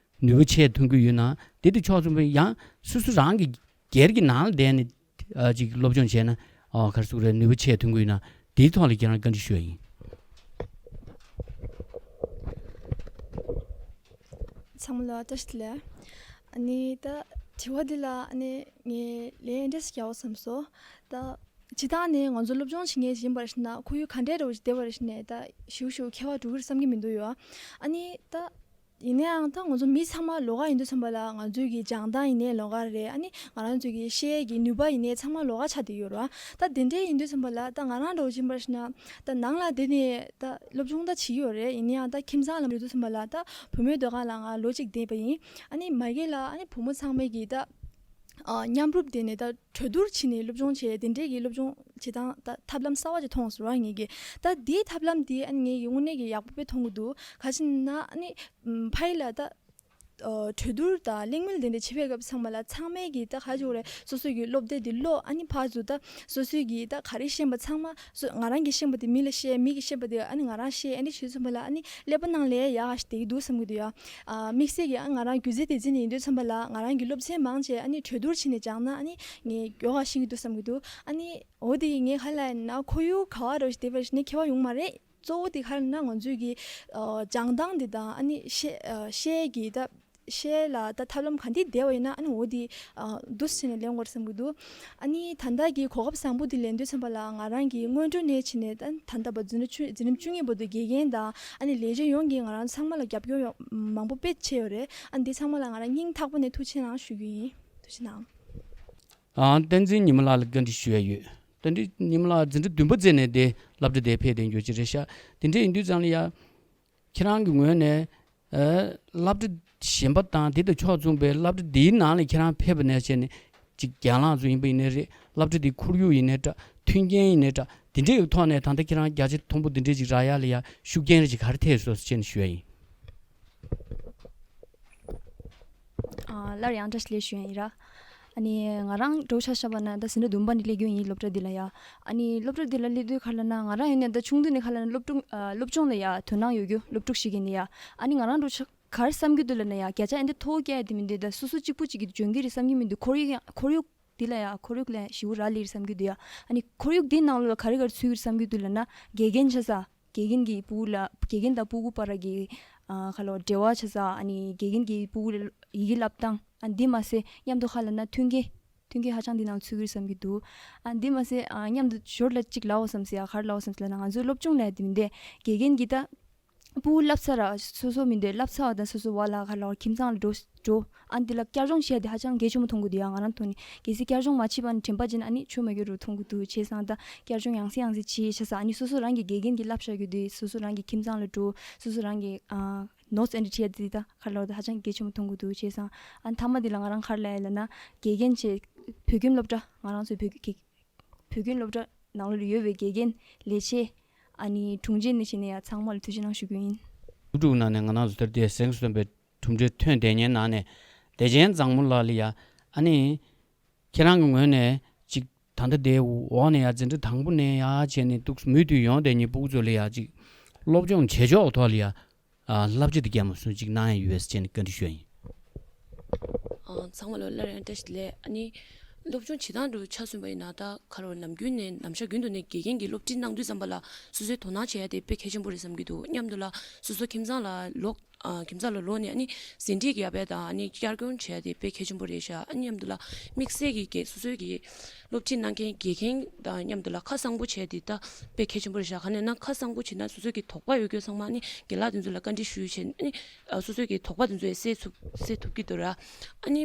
ནུས་པ་ཆེ་ཐོན་གྱི་ཡོད་ན། དེ་དེ་ཕྱོགས་མཚུངས་པའི་ཡང་སོ་སོ་རང་གི་སྒེར་གྱི་ནང་ལ་བསྡད་ནས་ཨ་ཅིག་སློབ་སྦྱོང་བྱས་ན་ཨ་ག་རེ་ཟེར་དགོས་རེད། ནུས་པ་ཆེ་ཐོན་གྱི་ཡོད་ན་དེའི་ཐོག་ལ་ཁྱེད་རང་བཀའ་འདྲི་ཞུ་ཡ་ཡིན། ཚང་མ་ལ་བཀྲ་ཤིས་བདེ་ལེགས། ཨ་ནི་ད་དྲི་བ་འདི་ལ་ཨ་ནི་ངས་ལན་འདྲ་ཞིག་རྒྱག་འོ་བསམ་སོང་། ད་སྤྱིར་བཏང་ནས་ང་ཚོ་སློབ་སྦྱོང་བྱེད་མཁན་ཞིག་ཡིན་པར་ཤེས་ན་ཁོར་ཡུག་ག་འདྲས་འདྲ་བོ་ཞིག་བསྡད་པར་ཤེས་ནས་ད་ཞིའུ་ཞིའུ་ཁྱད་པར་འགྲོ་གི་རེད་བསམ་གྱི་མི་འདུག་ཡོ། ཨ་ནི་ད་ཡིན་ནའང་ད་ང་ཚོ་མི་ཚང་མ་ལོགས་ཀ་ཡིན་དུས་ཙམ་པ་ལ་ང་ཚོའི་གི་སྦྱང་སྟངས་ཡིན་ནའི་ལོགས་ཀ་རེད། ཨ་ནི་ང་རང་ཚོའི་གི་ཤེས་ཡས་ཀྱི་ནུས་པ་ཡིན་ནའི་ཚང་མ་ལོགས་ཀ་ཆགས་བསྡད་ཡོད་རེད་བ། ད་དེ་འདྲས་ཡིན་དུས་ཙམ་པ་ལ་ད་ང་རང་འདྲ་བོ་ཅིག་ཡིན་པར་ཤེས་ན་ད་ནང་ལ་བསྡད་ནས་ད་སློབ་སྦྱོང་ད་བྱེད་ཀྱི་ཡོད་རེད། ཡིན་ནའང་ད་ཁྱིམ་ཚང་ལ་འགྲོ་དུས་ཙམ་པ་ལ་ད་བུ་མོའི་སྡོད་ཁང་ལ་ང་ལོ་གཅིག་བསྡད་པ་ཡིན། ཨ་ནི་མ་གི་ལ་ཨ་ནི་བུ་མོ་ཚང་མས་གི་ད་ཨ་མཉམ་རུབ་བསྡད་ནས་ད་གྲོས་བསྡུར་བྱས་ནས་སློབ་སྦྱོང་བྱས་དེ་འདྲས་ཀྱི་སློབ་སྦྱོང་བྱེད་སྟངས་ད་ཐབས་ལམ་གསར་བ་ཅིག་མཐོང་སོང་ར། ངེད་ཀྱིས་ད་དེའི་ཐབས་ལམ་དེ་ཨ་ནི་ངེད་ཀྱིས་དངོས་གནས་ཀྱི་ཡག་པོ་དཔེ་མཐོང་གི་འདུག་ག་ཅི་ན་ཨ་ནི་ཕ་ཡི་ལ་ད་ཨ་གྲོས་བསྡུར་དང་གླེང་མོལ་དེ་འདྲ་བྱེད་པའི་སྐབས་ཚང་མ་ལ་ཚང་མས་ཀྱིས་ད་ག་ཅིག་རེད། སོ་སོ་གི་སློབ་དེབ་དེ་ཀློག་ཨ་ནི་ཕར་ཚུར་ད་སོ་སོས་ཀྱིས་ད་ག་རེ་ཤེས་པ་ཚང་མ་སོ་ང་རང་གིས་ཤེས་པ་དེ་མི་ལ་བཤད། མི་གིས་ཤེས་པ་དེ་ཨ་ནི་ང་རང་བཤད། ཨ་ནི་བྱེད་ཙམ་པ་ལ་ཨ་ནི་ཀླད་པ་ནང་ལ་ཡག་ག་ཞིག་བསྡད་ཀྱི་འདུག་བསམ་གྱི་འདུག་ཡ། ཨ་དམིགས་བསལ་གྱིས་ཨ་ང་རང་སྒྱུ་རྩལ་སྡེ་ཚན་ནས་ཡིན་དུས་ཙམ་པ་ལ་ང་རང་གི་སློབ་ཚན་མང་ཆེ་ཨ་ནི་གྲོས་བསྡུར་བྱས་ནས་སྦྱངས་ན་ཨ་ནི་ངས་མགྱོགས་ག་ཤེས་ཀྱི་འདུག་བསམ་གྱི་འདུག་ཨ་ནི་འོ་དེ་ངས་ག་ལ་ཡིན་ན་ཁོར་ཡུག་ག་བ་རོ་ཞིག་བསྡད་པ་ཞིག་ནས་ཁྱད་པར་ཡོང་མ་རེད། གཙོ་བོ་དེ་ག་རེ་ན་ང་ཚོའི་གི་ཨ་སྦྱང་སྟངས་དེ་དང་ཨ་ནི་ཤེས་ཨ་ཤེས་ཀྱི་ད་ཤེས་ལ་ད་ཐབས་ལམ་ག་འདི་བསྡད་པ་ཡིན་ན་ཨ་ནི་འོ་དེ་ཨ་འདུག་སེ་བྱས་ནས་ལེན་དགོས་རེད་བསམ་གྱི་འདུག་ཨ་ནི་ད་ལྟ་གི་གོ་སྐབས་བཟང་པོ་དེ་ལེན་དུས་ཙམ་པ་ལ་ང་རང་གི་སྔོན་འགྲོ་ནས་བྱས་ནས་ད་ད་ལྟ་བར་འཛིན་གྲྭ་བཅུ་འཛིན་གྲྭ་བཅུ་གཉིས་བར་དུ་དགེ་རྒན་དང་ཨ་ནི་ལས་བྱེད་ཡོངས་ཀྱིས་ང་རང་ཚང་མ་ལ་རྒྱབ་སྐྱོར་ཡོང་མང་པོ་དཔེ་བྱས་ཡོད་རེད། ཨ་ནི་འདི་ཚང་མ་ལ་ང་རང་སྙིང་ཐག་པ་ནས་ཐུགས་རྗེ་གནང་ཞུ་རྒྱུ་ཡིན། ཐུགས་རྗེ་གནང་། ཨ་བསྟན་འཛིན་ཉི་མ་ལགས་ལ་བཀའ་འདྲི་ཞུ་ཡ་ཡོད། བསྟན་འཛིན་ཉི་མ་ལགས་འཛིན་གྲྭ་བདུན་པ་བརྩིས་ནས་དེ་སློབ་གྲྭ་དེ་ཕེབས་བསྡད་རྒྱུ་ཅིག་རེད་ཤག་དེ་འདྲ་ཡིན་དུས་ཙང་ལ་ཡ། ཁྱེད་རང་གི་ངོས་ནས་ཨ་སློབ་གྲྭ་གཞན་པ་དང་དེ་དང་ཕྱོགས་མཚུངས་པའི་སློབ་གྲྭ་འདིའི་ནང་ལ་ཁྱེད་རང་ཕེབས་པ་ནས་བྱས་ནས་ཅིག་རྒྱ་ལག་ཚོ་ཡིན་པ་ཡིན་ནའི་རེད། སློབ་གྲྭ་འདིའི་ཁོར་ཡུག་ཡིན་ནའི་འདྲ། མཐུན་རྐྱེན་ཡིན་ནའི་འདྲ། དེ་འདྲའི་ཐོག་ནས་ད་ལྟ་ཁྱེད་རང་བརྒྱ་ཆ་མཐོན་པོ་དེ་འདྲའི་ཅིག་རག་ཡ་ལ་ཡ་ཤུགས་རྐྱེན་རེ་ཅིག་ག་རེ་ཐེབས་སོང་ཟེར་ནས་ཞུ་ཡ་ཡིན། ཨ་སླར་ཡང་བཀྲ་ཤིས་བདེ་ལེགས་ཞུ་ཡ་ཡིན་ར། ཨ་ནི་ང་རང་འདྲ་བོ་ཆ་བཞག་པ་ན་ད་ཟིན་གྲྭ་བདུན་པ་ནས་སླེབས་རྒྱུ་ཡིན་སློབ་གྲྭ་འདི་ལ་ཡ། ཨ་ནི་སློབ་གྲྭ་འདི་ལ་སླེབས་དུས་ག་ལ་ན་ང་རང་ཡིན་ནའི་ད་ཆུང་དུས་ནས་ག་ལ་ན་སློབ་ཕྲུག་ཨ་སློབ་སྦྱོང་ལ་ཡ་དོ་སྣང་ཡོད་རྒྱུ་སློབ་ཕྲུག་ཞིག་ཡིན་ནའི་ཡ། ཨ་ནི་ང་རང་འདྲ་བོ་ཆ་ག་རེ་བསམ་གྱི་འདུག་ལབ་ན་ཡ་བརྒྱ་ཆ་ཨེ་འདྲ་མཐོ་བོ་བསྐྱལ་ཡ་དེ་མི་འདུག་ད་སོ་སོ་གཅིག་པུ་གཅིག་གིས་འཇོན་གྱི་རེད་བསམ་གྱི་མི་འདུག་ཁོར་ཡུག་ཡང་ཁོར་ཡུག་འདི་ལ་ཡ་ཁོར་ཡུག་ལ་ཞེ་པོ་རག་ལས་རེད་བསམ་གྱི་འདུག་ཡ། ཨ་ནི་ཁོར་ཡུག་འདི་ནང་ལོགས་ལ་ག་རེ་ག་རེ་ཚུད་ཀྱི་རེད་བསམ་གྱི་འདུག་ལབ་ན་དགེ་རྒན་ཆ་ས། དགེ་རྒན་གྱིས་ཕྲུ་གུ་ལ་དགེ་རྒན་དང་ཕྲུ་གུ་བར་གྱི་ཨ་ག་ལ་འབྲེལ་བ་ཆ་ས། ཨ་ནི་དགེ་རྒན་གྱིས་ཕྲུ་གུ་ལ་ཡི་གེ་བསླབ་སྟངས། ཨ་འདི་མ་ཟད་མཉམ་དུ་ག་ལ་ན་མཐུན་རྐྱེན་མཐུན་རྐྱེན་ཧ་ཅང་འདི་ནང་ཚུད་ཀྱི་རེད་བསམ་གྱི་འདུག་ཨ་འདི་མ་ཟད་ཨ་མཉམ་དུ་ཞོར་ལ་གཅིག་ལབ་འོ་བསམ་སི་ཡ་ག་རེ་ལབ་འོ་བསམ་སི་ལབ་ན་ང་ཚོའི་སློབ་སྦྱོང་ལ་ཡ་དེ་མི་འདས་དགེ་རྒན་གྱིས་ད་ཕྲུ་གུ་བསླབ་ཚར་ར་སོ་སོ་མི་འདོད་བསླབ་ཚར་བ་དང་སོ་སོ་བ་ལ་ག་ལ་ཁྱིམ་ཚང་ལ་འགྲོ་འགྲོ། ཨ་འདི་ལ་བསྐྱར་སྦྱོང་བྱས་ཏེ་ཧ་ཅང་གལ་ཆེན་པོ་མཐོང་གི་འདུག་ཡ། ང་རང་ཐོག་ནས་གལ་སྲིད་བསྐྱར་སྦྱོང་མ་བྱས་པ་ན་དྲན་པ་བརྗེད་ན་ཨ་ནི་ཆོ་མ་གི་རུ་མཐོང་གི་འདུག་བྱས་ཙང་ད་བསྐྱར་སྦྱོང་ཡང་སེ་ཡང་སེ་བྱས་བྱས་ཙང་ཨ་ནི་སོ་སོ་རང་གི་དགེ་རྒན་གྱིས་བསླབ་བཞག་རྒྱུ་དེ་སོ་སོ་རང་གི་ཁྱིམ་ཚང་ལ་འགྲོ། སོ་སོ་རང་གི་ཨ་ནོ་ཊི་སི་ཨེ་འདྲ་བྲིས་ཡ་དེ་ད་ག་ལ་ད་ཧ་ཅང་གལ་ཆེན་པོ་མཐོང་གི་འདུག་བྱས་ཙང་ཨ་མཐའ་མ་དེ་ལ་ང་རང་ག་རེ་ལབ་ཡ་ལབ་ན་དགེ་རྒན་བྱས་བོད་ཁྱིམ་སློབ་གྲྭ་ང་རང་ཚོའི་བོད་ཀྱི་བོད་ཁྱིམ་སློབ་གྲྭ་ནང་ལོགས་ལ་ཡོད་པའི་དགེ་རྒན་ལས་བྱེད་ཨ་ནི་དྲུང་ཆེ་ནས་བྱས་ནས་ཡ་ཚང་མ་ལ་ཐུགས་རྗེ་གནང་ཞུ་རྒྱུ་ཡིན། ཡུ་ཊུབ་ནང་ནས་ང་རང་ཚོ་ད་ལྟའི་གཟེངས་སུ་ཐོན་པའི་གྲུབ་འབྲས་ཐོན་བསྡད་མཁན་ནང་ནས་བདེ་ཆེན་བཟང་མོ་ལགས་ལ་ཡ་ཨ་ནི་ཁྱེད་རང་གི་ངོས་ནས་ཅིག་ད་ལྟ་དེའི་འོག་ནས་ཡ་འཛིན་གྲྭ་དང་པོ་ནས་ཡ་བྱས་ནས་འདུག་མུ་མཐུད་ཡོང་བསྡད་མཁན་ཕྲུ་གུ་ཚོ་ལ་ཡ་ཅིག་སློབ་སྦྱོང་བྱེད་ཕྱོགས་ཐོག་ལ་ཡ་ཨ་བསླབ་བྱ་དེ་རྒྱ་མ་སོང་ཅིག་གནང་ཡ་ཡོད་ཟེར་བྱས་ནས་བཀའ་འདྲི་ཞུ་ཡ་ཡིན། ཨ་ཚང་མ་ལ་སླར་ཡང་བཀྲ་ཤིས་བདེ་ལེགས། ཨ་ནི་སློབ་སྦྱོང་བྱེད་སྟངས་འདྲ་ཆ་མཚོན་པ་ཡིན་ན་ད་ག་རེ་ནམ་རྒྱུན་ནས་ནམ་ཞག་རྒྱུན་དུ་ནས་དགེ་རྒན་གྱིས་སློབ་ཁྲིད་གནང་དུས་ཙམ་པ་ལ་སོ་སོའི་དོ་སྣང་བྱེད་ཡ་དེ་དཔེ་གལ་ཆེན་པོ་རེད་བསམ་གྱི་འདུག་མཉམ་དུ་ལ་སོ་སོ་ཁྱིམ་ཚང་ལ་ལོག་ ཨ་ཁྱིམ་ཚང་ལ་ལོག་ནས་ཨ་ནི་ཟིན་བྲིས་རྒྱབ་ཡ་དང་ཨ་ནི་བསྐྱར་སྐྱོང་བྱས་ཏེ་དཔེ་གལ་ཆེན་པོ་རེད་ཤག་ཨ་མཉམ་དུ་ལ་དམིགས་བསལ་གྱི་དགེ་སོ་སོའི་གི་སློབ་ཁྲིད་གནང་མཁན་དགེ་རྒན་དང་མཉམ་དུ་ལ་ཁ་གསང་པོ་བྱས་ཏེ་ད་དཔེ་གལ་ཆེན་པོ་རེད་ཤག་ག་ནས་ན་ཁ་གསང་པོ་བྱས་ན་སོ་སོའི་གི་དོགས་པ་ཡོད་རྒྱུ་ཚང་མ་ཨ་ནི་རྒན་ལགས་དེ་ཚོ་ལ་བཀའ་འདྲི་ཞུས་བྱས་ཨ་ནི་ཨ་སོ་སོའི་གི་དོགས་པ་དེ་ཚོ་ཡང་སེལ་ཐུབ་སེལ་ཐུབ་ཀྱི་འདུག་ར། ཨ་ནི་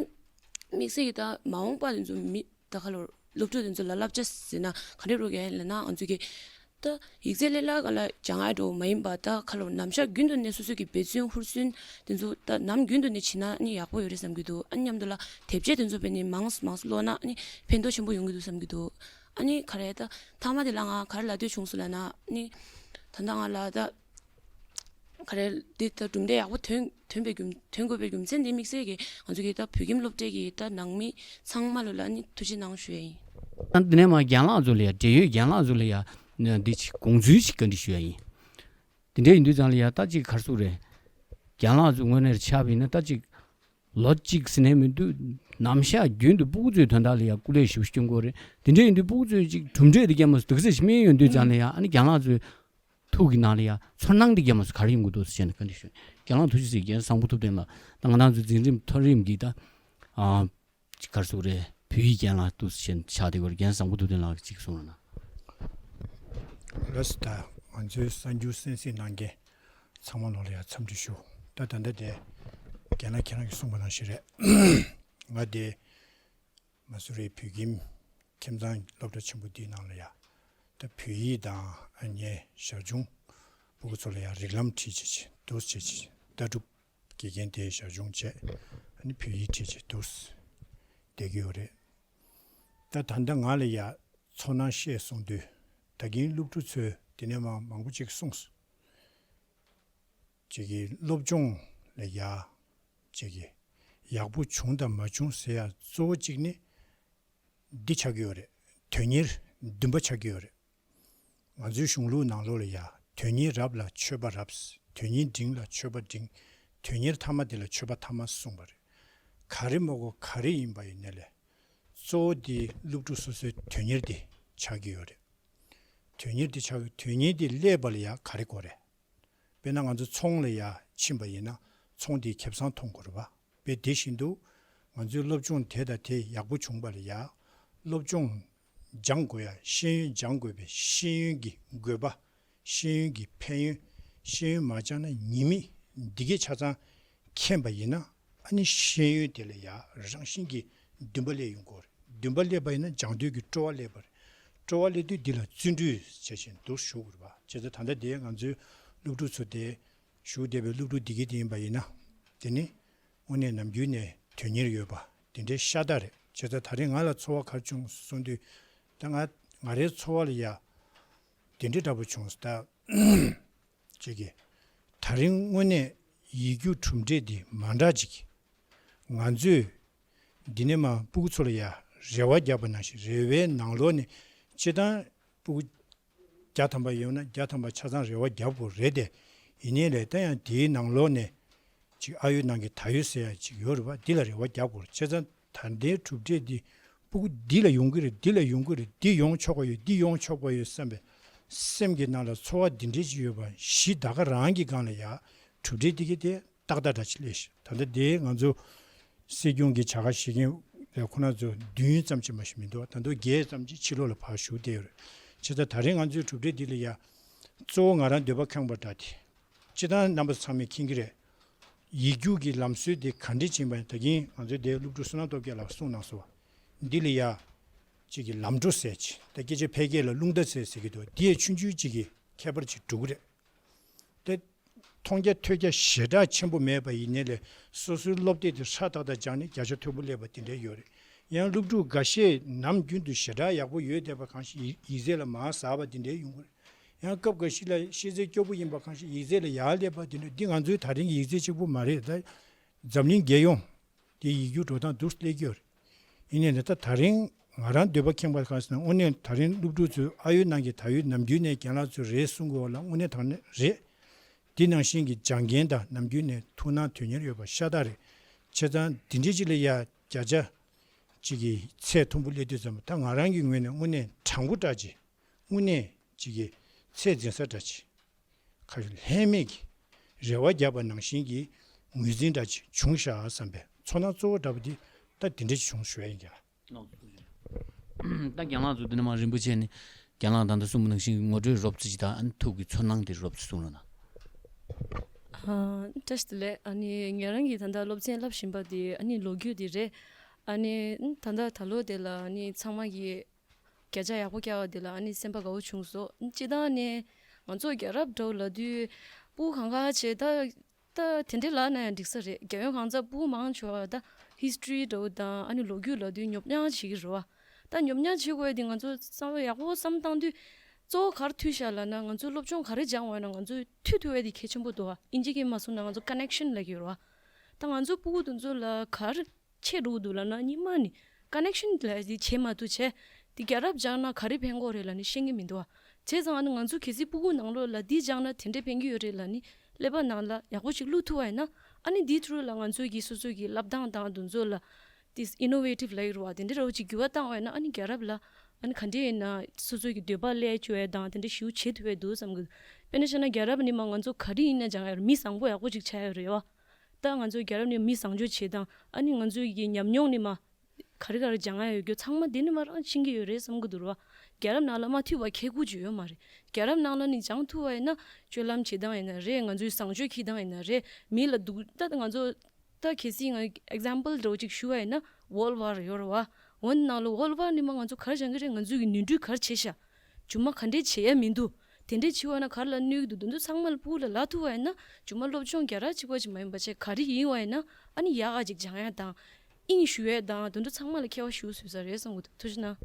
དམིགས་བསལ་གྱི་ད་མ་འོངས་པ་དེ་ཚོ་མི་ད་ག་ལོར་སློབ་ཕྲུག་དེ་ཚོ་ལ་བསླབ་བྱ་ཟེར་ན་ག་འདྲ་རོགས་ཡིན་ལབ་ན་ང་ཚོ་གི་ད་ཡིག་ཚད་ལས་སླ་ག་ལ་སྦྱང་ཡ་འགྲོ་མ་ཡིན་པ་ད་ག་ལོར་ནམ་ཞག་རྒྱུན་དུ་ནས་སོ་སོ་གི་འབད་བརྩོན་ཧུར་བརྩོན་དེ་ཚོ་ད་ནམ་རྒྱུན་དུ་ནས་བྱེད་ན་ནི་ཡག་པོ་ཡོད་རེད་བསམ་གྱི་འདུག་ཨ་མཉམ་དུ་ལ་དེབ་ཆ་དེ་ཚོ་དཔེ་ནི་མང་མང་ཀློག་ན་ནི་ཕན་ཐོགས་ཆེན་པོ་ཡོང་གི་འདུག་བསམ་གྱི་འདུག་ཨ་ནི་ག་རེ་ད་མཐའ་མ་དེ་ལ་ང་ག་རེ་ལབ་འདོད་བྱུང་སོང་ལབ་ན་ནི་ད་ལྟ་ང་ལ་ད། ག་རེ་འདི་ལྟར་གྲུབ་འབྲས་ཡག་པོ་ཐོན་ཐོན་པའི་རྒྱུ་ཐོན་དགོས་པའི་རྒྱུ་མཚན་འདི་དམིགས་བསལ་གྱིས་ང་ཚོ་གི་ད་བོད་ཁྱིམ་སློབ་གྲྭའི་གི་ད་ནང་མི་ཚང་མ་ལ་ལ་ནི་ཐུགས་རྗེ་གནང་ཞུ་ཡ་ཡིན། ད་འདི་ནས་མ་རྒན་ལགས་ཚོ་ལ་ཡ་འབྲེལ་ཡོད་རྒན་ལགས་ཚོ་ལ་ཡ་འདི་ཅིག་དགོངས་ཚུལ་ཅིག་བཀའ་འདྲི་ཞུ་ཡ་ཡིན། འདི་འདྲ་ཡིན་དུས་ཙང་ལ་ཡ་ད་ཅིག་ག་རེ་ཟེར་དགོས་རེད། རྒན་ལགས་ཚོ་དངོས་གནས་ཆགས་པ་ཡིན་ན་ད་ཅིག་ལོ་གཅིག་ཟིན་ནས་མི་འདུག་ནམ་ཞག་རྒྱུན་དུ་སྤུ་གུ་ཚོའི་དོན་དག་ལ་ཡ་སྐུ་ལས་ཞེ་པོ་སྐྱོན་གྱི་ཡོད་རེད། དེ་འདྲ་ཡིན་དུས་སྤུ་གུ་ཚོས་ཅིག་གྲུབ་འབྲས་དེ་རྒྱ་མ་སུ་དུག་སེ་ཞིག་སྨིན་ཡོང་དུས་ཙང་ལ་ཡ་ཨ་ནི་རྒན་ལགས་ཚོའི་ཐུགས་ཀྱི་ནང་ལ་ཡ་ཚོར་སྣང་འདི་རྒྱ་མ་སུ་ག་རེ་ཡོང་གི་འདུག་ཟེར་ནས་བཀའ་འདྲི་ཞུ། རྒན་ལགས་ཐུགས་རྗེ་ཆེ། རྒན་བཟང་པོ་ཐུབ་བསྟན་ལགས་ད་ང་རང་ཚོའི་འཛིན་རིམ་མཐོ་རིམ་གྱི་ད་ཨ་ཅིག་ག་རེ་ཟེར་དགོས་རེད། བོད་ཡིག་རྒན་ལགས་འདུག་ཟེར་ནས་ཆགས་བསྡད་ཡོད་རེད། རྒན་བཟང་པོ་ཐུབ་བསྟན་ལགས་ཅིག་གསུང་རོགས་གནང་། ལགས་སོ། ད་ང་ཚོའི་གསར་འགྱུར་གསན་གཟིགས་གནང་མཁན་ཚང་མ་ལོ་ལ་ཡ་འཚམས་འདྲི་ཞུ། ད་ད་ལྟ་དེ་རྒན་ལགས་ཁྱེད་རང་གིས་གསུངས་པ་ནང་བཞིན་རེད། ང་དེ་མ་སུ་རི་བོད་ཁྱིམ་ཁྱིམ་ཚང་སློབ་གྲྭ་ཆེན་པོ་འདིའི་ནང་ལ་ཡ་ད་བོད་ཡིག་དང་ཨ་ནི་ཞར་བྱུང་སྤུ་གུ་ཚོ་ལ་ཡ་རིགས་ལམ་ཁྲིད་བྱེད་ཅིག་འདུག་བྱེད་ཅིག་ལྟ་གྲུབ་དགེ་རྒན་དེ་ཞར་བྱུང་བྱས་ཨ་ནི་བོད་ཡིག་ཁྲིད་བྱེད་འདུག་བསྡད་ཀྱི་ཡོད་རེད། ད་ད་ལྟ་ང་ལ་ཡ་ཚོར་སྣང་བཤད་སོང་དུས་ད་གིན་སློབ་ཕྲུག་ཚོས་དེ་ནས་མ་མང་པོ་ཅིག་གསུངས་སོང་། ཅིག་གིས་སློབ་སྦྱོང་ལ་ཡ་ཅིག་གིས་ཡག་པོ་བྱུང་དང་མ་བྱུང་ཟེར་ཡ་གཙོ་བོ་གཅིག་ནི་འདི་ཆགས་ཀྱི་ཡོད་རེད། དོན་གཉེར་འདུན་པ་ཆགས་ཀྱི་ཡོད་རེད། ང་ཚོའི་གཞུང་ལུགས་ནང་ལོགས་ལ་ཡ་དོན་གཉེར་རབ་ལ་ཆོས་པ་རབ། དོན་གཉེར་འབྲིང་ལ་ཆོས་པ་འབྲིང་། དོན་གཉེར་ཐ་མ་དེ་ལ་ཆོས་པ་ཐ་མ་གསུངས་པ་རེད། ག་རེ་མ་གོ་ག་རེ་ཡིན་པ་ཡིན་ནའི་ལས་གཙོ་བོ་དེ་སློབ་ཕྲུག་སོ་སོའི་དོན་གཉེར་དེ་ཆགས་ཀྱི་ཡོད་རེད། དོན་གཉེར་དེ་ཆགས་དོན་གཉེར་དེ་སླེབས་པ་ལ་ཡ་ག་རེ་དགོས་རེད། དཔེར་ན་ང་ཚོ་ཚོང་ལ་ཡ་ཕྱིན་པ་ཡིན་ན་ཚོང་དེ་ཁེ་བཟང་མཐོང་དགོས་རེད་པ། དཔེ་དེ་བཞིན་དུ་ང་ཚོའི་སློབ་སྦྱོང་དེ་དང་དེ་ཡག་པོ་བྱུང་བ་ལ་ཡ་སློབ་སྦྱོང་སྦྱང་དགོས་ཡ་ཤེས་ཡོན་སྦྱང་དགོས་པའི་ཤེས་ཡོན་གྱི་དགོས་པ། ཤེས་ཡོན་གྱི་ཕན་ཡོན། ཤེས་ཡོན་མ་སྦྱང་ན་ཉེས་དམིགས་འདི་གས་ཆ་ཚང་མཁྱེན་པ་ཡིན་ན་ཨ་ནི་ཤེས་ཡོན་དེ་ལ་ཡ་རང་བཞིན་གྱིས་འདུན་པ་སླེབས་ཡོང་གི་རེད། འདུན་པ་སླེབས་པ་ཡིན་ན་སྦྱང་འདོད་ཀྱི་སྤྲོ་བ་སླེབས་པ་རེད། སྤྲོ་བ་སླེབས་དུས་འདི་ལ་བརྩོན་འགྲུས་བྱེད་བཞིན་འདུག་ཞུ་དགོས་རེད་པ། བྱས་ཙང་ད་ལྟ་དེ་ང་ཚོའི་སློབ་ཕྲུག་ཚོ་དེ་བཞུགས་བསྡད་པའི་སློབ་ཕྲུག་འདི་གས་དེ་ཡིན་པ་ཡིན་ན་དེ་ནི་དངོས་གནས་ནམ་རྒྱུན་ནས་དོན་གཉེར་ཡོད་པ་དེ་འདྲའི་ཤ་སྟག་རེད། བྱས་ཙང་ད་རེས་ང་ལ་ཚོར་བ་ག་རེ་བྱུང་གསུང་དུས་ད་ང་ང་རའི་ཚོར་བ་ལ་ཡ་དེ་འདྲའི་འདྲ་པོ་བྱུང་སོང་ད། ཅིག་གིས་ད་རིང་དངོས་གནས་ཡིག་རྒྱུགས་གྲུབ་འབྲས་འདི་མ་འདྲ་ཅིག་ང་ཚོས་འདི་ནས་མ་སྤུ་གུ་ཚོ་ལ་ཡ་རེ་བ་བརྒྱབ་པ་ནང་བཞིན་རེ་བའི་ནང་ལོགས་ནས་སྤྱིར་བཏང་སྤུ་གུ་བརྒྱ་ཐམ་པ་ཡོད་ན་བརྒྱ་ཐམ་པ་ཆ་ཚང་རེ་བ་བརྒྱབ་དགོས་རེད་དེ། ཡིན་ནའི་ལས་ད་ཡང་དེའི་ནང་ལོགས་ནས་ཅིག་ཨ་ཡོད་ནང་གི་ད་ཡོད་ཟེར་ཡ་ཅིག་ཡོད་རེད་པ། འདི་ལ་རེ་བ་བརྒྱབ་དགོས་རེད། བྱས་ཙང་ད་ལྟའི་གྲུབ་འབྲས་འདི་སྤུ་གུ་འདི་ལ་ཡོང་གི་རེད། འདི་ལ་ཡོང་གི་རེད། འདི་ཡོང་ཆོག་པ་ཡོད། འདི་ཡོང་ཆོག་པ་ཡོད་བསམ་པའི་སེམས་ཀྱི་ནང་ལ་ཚོར་བ་འདི་འདྲས་ཅིག་ཡོད་པ་གཞི་ད་ག་རང་གི་སྒང་ལ་ཡ་གྲུབ་འབྲས་འདི་གི་དེ་ཏག་ཏག་འདྲ་ཅིག་སླེབས་ཤག་ད་ལྟ་དེ་ང་ཚོ་སྲིད་སྐྱོང་གི་བྱ་དགའ་བཞེས་མཁན་ལས་ཁོ་ན་ཚོ་བདུན་ཙམ་ཅིག་མ་ཞིག་མི་འདུག་ད་དུང་བརྒྱད་ཙམ་ཅིག་ཕྱི་ལོགས་ལ་ཕར་བཞུགས་བསྡད་ཡོད་རེད། བྱས་ཙང་ད་རེས་ང་ཚོའི་གྲུབ་འབྲས་འདི་ལ་ཡ་གཙོ་བོ་ང་རང་འདོད་པ་ཁེངས་པ་འདྲ་དེ། སྤྱིར་བཏང་རྣམ་པ་ཚང་མས་མཁྱེན་གྱི་རེད། ཡིག་རྒྱུགས་ཀྱི་ལམ་སྲོལ་དེ་ག་འདྲས་ཅིག་ཡིན་པ་ཡིན། ད་གིན་ང་ཚོའི་དེའི་སློབ་ཕྲུག་བསོད་ནམས་སྟོབས་རྒྱལ་ལགས་གསུངས་གནང་སོང་བ། འདི་ལ་ཡ་གཅིག་གི་ལམ་འགྲོ་ཟེར་གྱི་ད་སྐད་ཆ་ཕལ་སྐད་ལ་རླུང་རྟ་ཟེར་ཟེར་གྱི་འདུག་འདི་ཡ་ཆུང་ཆུང་གཅིག་གི་ཁྱད་པར་ཅིག་འགྲོ་གི་རེད། དེ་མཐོང་རྒྱ་ཐོས་རྒྱ་ཞེ་དྲག་ཆེན་པོ་མེད་པ་ཡིན་ནའི་ལས་སོ་སོའི་སློབ་དེབ་དེ་ཧྲ་ཏག་ཏག་སྦྱངས་ནས་བརྒྱ་ཆ་མཐོན་པོ་སླེབས་པ་དེ་འདྲ་ཡོད་རེད། ཡང་སློབ་ཕྲུག་འགའ་ཤས་ནམ་རྒྱུན་དུ་ཞེ་དྲག་ཡག་པོ་ཡོད་བསྡད་པ་གང་ཞིག་ཡིག་ཡིག་ཚད་ལ་མར་ཟགས་པ་དེ་འདྲ་ཡོང་གི་རེད། ཡང་སྐབས་འགའ་ཞིག་ལ་ཤེས་ཚད་སྐྱོ་པོ་ཡིན་པ་གང་ཞིག་ཡིག་ཚད་ལ་ཡར་སླེབས་པ་དེ་འདྲ། འདི་ང་ཚོའི་ད་རིང་གི་ཡིག་ཚད་གཅིག་པུ་མ་རེད། ད་འཛམ་གླིང་རྒྱལ་ཡོངས་དེ་ཡིག་རྒྱུགས་འགྲོ་སྟངས་འདུག་སླེབས་ཀྱི་ཡོད་རེད། ཡིན་ནའི་ད་ད་རིང་ང་རང་འདོད་པ་ཁེངས་པ་གང་ཟེར་ན་དངོས་གནས་ད་རིང་སློབ་ཕྲུག་ཚོས་ཨ་ཡོད་ནང་གི་ད་ཡོད་ནམ་རྒྱུན་ནས་རྒན་ལགས་ཚོས་རེད་གསུང་གི་འོག་ལ་དངོས་གནས་དྲང་གནས་རེད། འདི་ནང་བཞིན་གྱི་སྦྱང་མཁན་དང་ནམ་རྒྱུན་ནས་ཐུགས་སྣང་དོན་གཉེར་ཡོད་པ་ཤ་སྟག་རེད། བྱས་ཙང་འདི་འདྲའི་ཅིག་ལ་ཡ་བརྒྱ་ཆ་གཅིག་གི་ཚད་མཐོན་པོ་སླེབས་དུས་ཙམ་པ་ད་ང་རང་གི་ངོས་ནས་དངོས་གནས་དྲང་པོ་འདྲ་ཅིག་དངོས་གནས་གཅིག་གི་ཚད་འཛིན་ས་འདྲ་ཅིག་ཁ་ལྷད་མེད་ཀྱི་ རེ་བ་བརྒྱབ་པ་ནང་བཞིན་གྱི་ངོས་འཛིན་འདྲ་ཅིག་བྱུང་ཤག་བསམ་པའི་ཚོར་སྣང་གཙོ་བོ་འདྲ་པོ་འདི་ད་དེ་འདྲ་ཅིག་བྱུང་ཞུ་ཡ་ཡིན་ཀྱང་། ད་རྒན་ལགས་ཚོ་འདི་ནས་མར་རིན་པོ་ཆེ་ནས་རྒན་ལགས་ད་ལྟ་གསུངས་པ་ནང་བཞིན་ངོ་སྤྲོད་རོབ་ཙམ་ཅིག་དང་ཨ་ནི་ཐུགས་ཀྱི་ཚོར་སྣང་དེ་རོབ་ཙམ་གསུངས་རོགས་གནང་། ཨ། བཀྲ་ཤིས་བདེ་ལེགས། ཨ་ནི་ང་རང་གིས་ད་ལྟ་སློབ་ཚན་བསླབ་བཞིན་པ་དེ་ཨ་ནི་ལོ་རྒྱུས་དེ་རེད། ཨ་ནི་ད་ལྟ་ད་ལོ་དེ་ལ་ཨ་ནི་ཚང་མ་གིས་བརྒྱ་ཆ་ཡག་པོ་བཀལ་བ་དེ་ལ་ཨ་ནི་སེམས་པ་དགའ་བོ་བྱུང་སོང་། སྤྱིར་བཏང་ནས་ང་ཚོ་རྒྱལ་རབས་འདྲ་བོ་ལབ་དུས་སྤུ་གུ་གང་ག་བྱས་ད། ད་དེ་འདྲའི་ལབ་ན་ཡང་འགྲིག་ས་རེད། རྒྱལ་ཡོངས་གང་ཚ་སྤུ་གུ་མང་ཆེ་བ་ད་ཧིས་ཊོ་རི་འདྲ་བོ་དང་ཨ་ནི་ལོ་རྒྱུས་ལབ་དུས་ཉོབ་ཉག་བྱེད་ཀྱི་རེད་བ། ད་ཉོབ་ཉག་བྱེད་དགོས་དེ་ང་ཚོ་བསམ་བློ་ཡག་པོ་བསམ་བཏང་དུས་གཙོ་བོ་ག་རེ་མཐུད་བཞག་ལབ་ན་ང་ཚོ་སློབ་སྦྱོང་ག་རེ་སྦྱངས་བ་ན་ང་ཚོ་མཐུད་ཐུབ་པ་དེ་གལ་ཆེན་པོ་འདུག་བ། ཨིན་ཇི་སྐད་མ་གསུངས་ན་ང་ཚོ་ཀ་ནེག་ཤན་ལབ་ཀྱི་ཡོད་རེད་བ། ད་ང་ཚོ་སྤུ་གུ་དེ་ཚོ་ལ་ག་རེ་ཆེ་འགྲོ་གི་འདུག་ལབ་ན་སྔོན་མ་ནས་ཀ་ནེག་ཤན་ལབ་དེ་བྱེད་མ་ཐུབ་བྱས། དེ་རྒྱལ་རབས་སྦྱངས་ན་ག་རེ་ཕན་གྱི་རེད་ལབ་ནས་ཤེས་ཀྱི་མི་འདུག་བ། བྱས་ཙང་ཨ་ནི་ང་ཚོ་གལ་སྲིད་སྤུ་གུ་ནང་ལོགས་ལ་འདི་སྦྱངས་ན་དེ་འདྲ་ཕན་གྱི་ཡོད་རེད་ལབ་ནས་ཀླད་པ་ནང་ལ་ཡག་པོ་ཞིག་བླུག་ཐུབ་པ་ཡིན་ན། ཨ་ནི་འདིའི་ཐོག་ལ་ང་ཚོ་གིས་སོ་སོ་གི་བསླབ་སྟངས་དང་དེ་ཚོ་ལ་དེ་ཨི་ནོ་ཝེ་ཊིབ་ལབ་ཀྱི་རེད་བ། དེ་འདྲ་འདྲ་བོ་ཅིག་འགྱུར་བ་བཏང་བ་ཡིན་ན་ཨ་ནི་རྒྱལ་རབས་ལ་ཨ་ནི་ག་འདྲ་ཡིན་ན་སོ་སོ་གི་འདོད་པ་སླད་བཅོས་ཡ་དང་དེ་འདྲ་ཞེ་པོ་བྱེད་ཐུབ་པ་འདུག་བསམ་གི། དཔེར་ན་བཤད་ན་རྒྱལ་རབས་ནས་མར་ང་ཚོ་ག་རེ་ཡིན་ན་སྦྱང་ཡ་རེད། མི་བཟང་པོ་ཡག་པོ་ཅིག་ཆགས་ཡ་རེད་བ། ད་ང་ཚོའི་རྒྱལ་རབས་ནས་མི་བཟང་སྤྱོད་བྱེད་སྟངས། ཨ་ནི་ང་ཚོའི་གི་ཉམས་མྱོང་ནས་མར་ག་རེ་ག་རེ་སྦྱང་ཡ་ཡོད་རྒྱུ་ཚང་མ་དེ་ནས་མར་རང་ཤེས་ཀྱི་ཡོད་རེད་བསམ་གྱི་འདུག་ར་བ། རྒྱལ་རབས་ནང་ལ་མ་ཐུག་པ་ཁེ་ཁུར་ཅིག་ཡོད་མ་རེད། རྒྱལ་རབས་ནང་ལ་ནི་སྦྱང་ཐུབ་པ་ཡིན་ན་སྤྱོད་ལམ་བྱེད་སྟངས་ཡིན་ན་རེད། ང་ཚོའི་བཟང་སྤྱོད་འཁྱེར་སྟངས་ཡིན་ན་རེད། མི་ལ་སྡུག་ད་ང་ཚོ་ད་གལ་སྲིད་ང་ཨེག་ཛམ་པལ་འདྲ་བོ་ཅིག་ཞུ་བ་ཡིན་ན་ཝོལ་ཝར་ཡོད་རེད་བ། འོ་ནང་ལ་ཝོལ་ཝར་ནས་མར་ང་ཚོ་ག་རེ་སྦྱང་གི་རེད། ང་ཚོའི་གི་ནོར་འཁྲུལ་ག་རེ་བྱས་ཤག་རྗེས་མ་ག་འདྲས་བྱེད་ཡ་མི་འདུག་དེ་འདྲས་བྱེད་པ་ན་ག་རེ་ལ་གནོད་ཀྱི་འདུག་དེ་ཚོ་ཚང་མ་ལ་སྤུ་གུ་ལ་ལབ་ཐུབ་པ་ཡིན་ན་རྗེས་མ་སློབ་སྦྱོང་རྒྱལ་རབས་གཅིག་པ་ཅིག་མ་ཡིན་པ་བྱས་ག་རེ་ཡིན་པ་ཡིན་ན་ཨ་ནི་ཡག་ག་ཅིག་སྦྱང་ཡ་དང་། དབྱིངས་ཞུགས་ཡས་དང་དེ་ཚོ་ཚང་མ་ལ་ཁྱད་པར་ཞེ་པོ་བཟོས་ས་རེད་བསམ་གྱི་འདུག་ཐུགས་རྗེ་གནང་།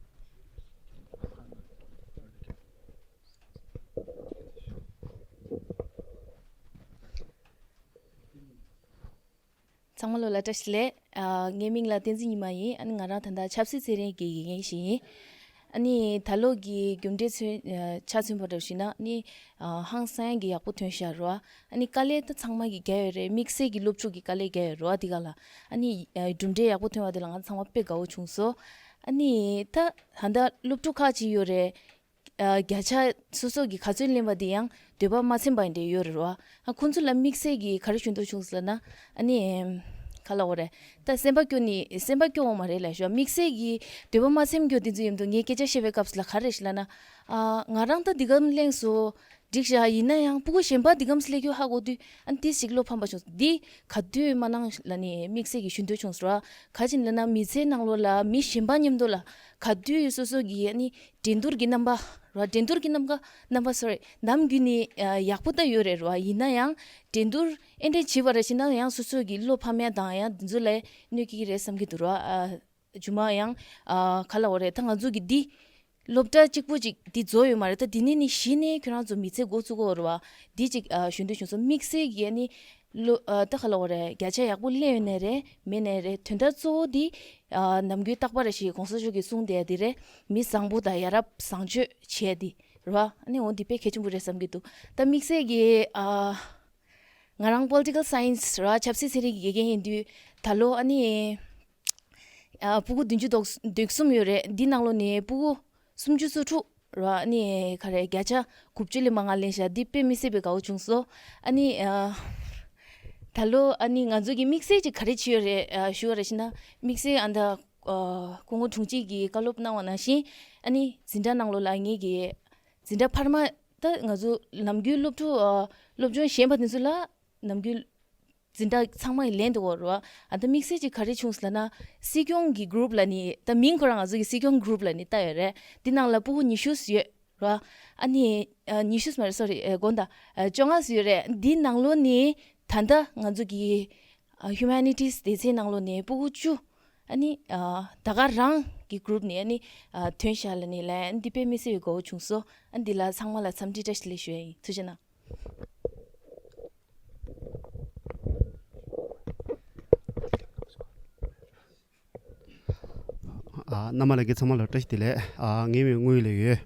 ཚང་མ་ལོ་ལ་བཀྲ་ཤིས་བདེ་ལེགས། ཨ། ངའི་མིང་ལ་བསྟན་འཛིན་ཉི་མ་ཡིན། ཨ་ནི་ང་རང་ད་ལྟ་ཆབ་སྲིད་ཚན་རིག་གི་དགེ་རྒན་ཞིག་ཡིན། ཨ་ནི་ད་ལོ་གི་རྒྱུ་འབྲས་ཚུན་ཨ། ཆ་མཚོན་པ་འདྲ་བཞིན་ན་ནི་ཨ། ཧང་སང་ཡག་གི་ཡག་པོ་ཐོན་ཤག་རོ། ཨ་ནི་དཀའ་ལས་ད་ཚང་མ་གི་རྒྱག་ཡོད་རེད། དམིགས་བསལ་གྱི་སློབ་ཕྲུག་གི་དཀའ་ལས་རྒྱག་ཡོད་རོ། འདི་ག་ལ་ཨ་ནི་ཨ། གྲུབ་འབྲས་ཡག་པོ་ཐོན་པ་དེ་ལ་ང་ཚང་མ་དཔེ་དགའ་བོ་བྱུང་སོང་། ཨ་ནི་ད་ད་ལྟ་སློབ་ཕྲུག་ཁག་ཅིག་ཡོད་རེད། ཨ། བརྒྱ་ཆ་སོ་སོ་གི་ག་ཚོད་ལེན་པ་དེ་ཡང་འདོད་པ་མ་ཚིམ་པ་འདྲ་ཡོད་རེད་རོ། ཨ། ཁོང་ཚོ་ལ་དམིགས་བསལ་གྱི་ག་རེ་ཞུ་འདོད་བྱུང་ཟེར་ན། ཨ་ནི་ག་ལབ་དགོས་རེད། ད་སེམས་པ་སྐྱོ་ནི་སེམས་པ་སྐྱོ་བོ་མ་རེད་ལབ་ཤོག་དམིགས་བསལ་གྱི་འདོད་པ་མ་ཚིམ་རྒྱུ་དེ་ཚོ་ཡིན་དུས་ངས་སྐད་ཆ་བཤད་པའི་སྐབས་སུ་ལ་ག་རེ་ཞུ་ལབ་ན། ཨ། ང་རང་ད་འདི་ག་ལེན་སོང་། འགྲིག་ཤག་ཡིན་ན་ཡང་སྤུ་གུ་གཞན་པ་འདི་གམ་སླེབས་རྒྱུ་ཧ་གོ་དུས་ཨ་ནི་ཏིས་ཞིག་བློ་ཕམ་པ་བྱུང་། འདི་ག་དུས་མ་གནང་ལབ་ནས་དམིགས་བསལ་གྱི་ཞུ་འདོད་བྱུང་སོང་ར། ག་ཅིག་ལབ་ན་མི་ཚེའི་ནང་ལོགས་ལ་མི་གཞན་པ་མཉམ་དུ་ལ་ག་དུས་སོ་སོ་གི་ཨ་ནི་འགྲན་བསྡུར་གྱི་རྣམ་པ་ར། འགྲན་བསྡུར་གྱི་རྣམ་པ་རྣམ་པ་སོ་རེ་ནམ་རྒྱུན་ནས་ཡག་པོ་ད་ཡོད་རེད་ར། ཡིན་ན་ཡང་འགྲན་བསྡུར་ཨེ་འདྲས་བྱེད་པ་ར་ཞིག་ན་ཡང་སོ་སོ་གི་བློ་ཕམ་ཡ་དང་ཡང་འདི་ཚོ་ལ་གནོད་ཀྱི་རེད་བསམ་གྱི་འདུག་ར། ཨ། རྗེས་མ་ཡང་ཨ། ག་ལབ་དགོས་རེད། ད་ང་ཚོ་གི་འདི་སློབ་གྲྭ་གཅིག་པོ་ཅིག་འདི་རྫོགས་ཡོད་མ་རེད། ད་འདི་ནས་ནི་གཞི་ནས་ཁྱོད་རང་ཚོ་མི་ཚེ་འགོ་བཙུགས་དགོས་རེད་བ། འདི་ཅིག་ཨ། ཞུ་འདོད་བྱུང་སོང་། དམིགས་བསལ་གྱི་ཨ་ནི་སློ་ཨ། ད་ག་ལབ་དགོས་རེད། བརྒྱ་ཆ་ཡག་པོ་སླེབས་ཡོད་ནའི་རེད་མེད་ནའི་རེད། དོན་དག་གཙོ་བོ་འདི་ཨ། ནམ་རྒྱུན་རྟག་པར་ཞིག་གོང་ས་མཆོག་གིས་གསུངས་བསྡད་ཡ་འདི་རེད། མི་བཟང་པོ་དང་ཡ་རབས་བཟང་སྤྱོད་བྱས་འདི་རེད་བ། ཨ་ནི་འོ་འདི་དཔེ་གལ་ཆེན་པོ་རེད་བསམ་གྱི་འདུག་ད་དམིགས་བསལ་གྱི་ཨ། ང་རང་Political Science ར་ཆབ་སྲིད་ཚན་རིག་གི་དགེ་རྒན་ཡིན་དུས་ད་ལོ་ཨ་ནི་ཨ། སྤུ་གུ་བདུན་ཅུ་དོག་བདུན་གསུམ་ཡོད་རེད། འདི་ནང་ལོགས་ནས་སྤུ་གུ་སུམ་ཅུ་སོ་དྲུག་ར་ཨ་ནི་ག་རེ་བརྒྱ་ཆ་དགུ་བཅུ་ལས་མང་ང་ལེན་ཤག་འདི་དཔེ་མི་སྲིད་པའི་དགའ་བོ་བྱུང་སོང་། ཨ་ནི་ཨ། ད་ལོ་ཨ་ནི་ང་ཚོ་གི་དམིགས་བསལ་གྱི་ག་རེ་བྱས་ཡོད་རེད་ཨ། ཞུ་བ་རེད་ཤི་ན་དམིགས་བསལ་ཨ་ད་ཨ། སྐུ་ངོ་དྲུང་ཆེ་གིས་བཀའ་སློབ་གནང་བ་ནང་བཞིན་ཨ་ནི་འཛིན་གྲྭ་ནང་ལོགས་ལ་ངེད་ཀྱི་འཛིན་གྲྭ་འཕར་མ་ད་ང་ཚོ་ནམ་རྒྱུན་སློབ་ཕྲུག་ཨ། སློབ་སྦྱོང་ཞན་པ་དེ་ཚོ་ལ་ནམ་རྒྱུན་འཛིན་གྲྭ་ཚང་མ་ཡི་ལན་འདུག་གོ་རོ། ཨ་ད་དམིགས་བསལ་གྱི་ག་རེ་བྱུང་སོང་ལབ་ན་སྲིད་སྐྱོང་གི་གུ་རུབ་ལ་ནི་ད་མིང་ཁོ་རང་ང་ཚོ་གི་སྲིད་སྐྱོང་གུ་རུབ་ལ་ནི་ལྟ་ཡོད་རེད། འདི་ནང་ལ་སྤུ་གུ་ཉི་ཤུ་ཙམ་ཡོད་རོ། ཨ་ནི་ཨ། ཉི་ཤུ་ཙམ་མ་རེད་སོ་རི་ཨ། དགོངས་དག་ཨ། བཅོ་ལྔ་ཙམ་ཡོད་རེད། འདི་ནང་ལོགས་ནི་ད་ལྟ་ང་ཚོ་གི་ཨ། Humanities སྡེ་ཚན་ནང་ལོགས་ནས་སྤུ་གུ་བཅུ་ཨ་ནི་ཨ། ད་ག་རང་གི་གུ་རུབ་ནས་ཨ་ནི་ཨ། ཐོན་ཤག་ལབ་ནས་ལན་འདི་དཔེ་མི་སྲིད་པའི་དགའ་བོ་བྱུང་སོང་། ཨ་འདི་ལ་ཚང་མ་ལ་འཚམས་འདྲི་བཀྲ་ཤིས་བདེ་ལེགས་ཞུ་ཡ་ཡིན། ཐུགས་རྗེ་གནང་། ཨ། རྣམ་པ་ལྷན་རྒྱས་ཚང་མ་ལ་བཀྲ་ཤིས་བདེ་ལེགས། ཨ། ངའི་མིང་དངུལ་ལེགས་ཡོད།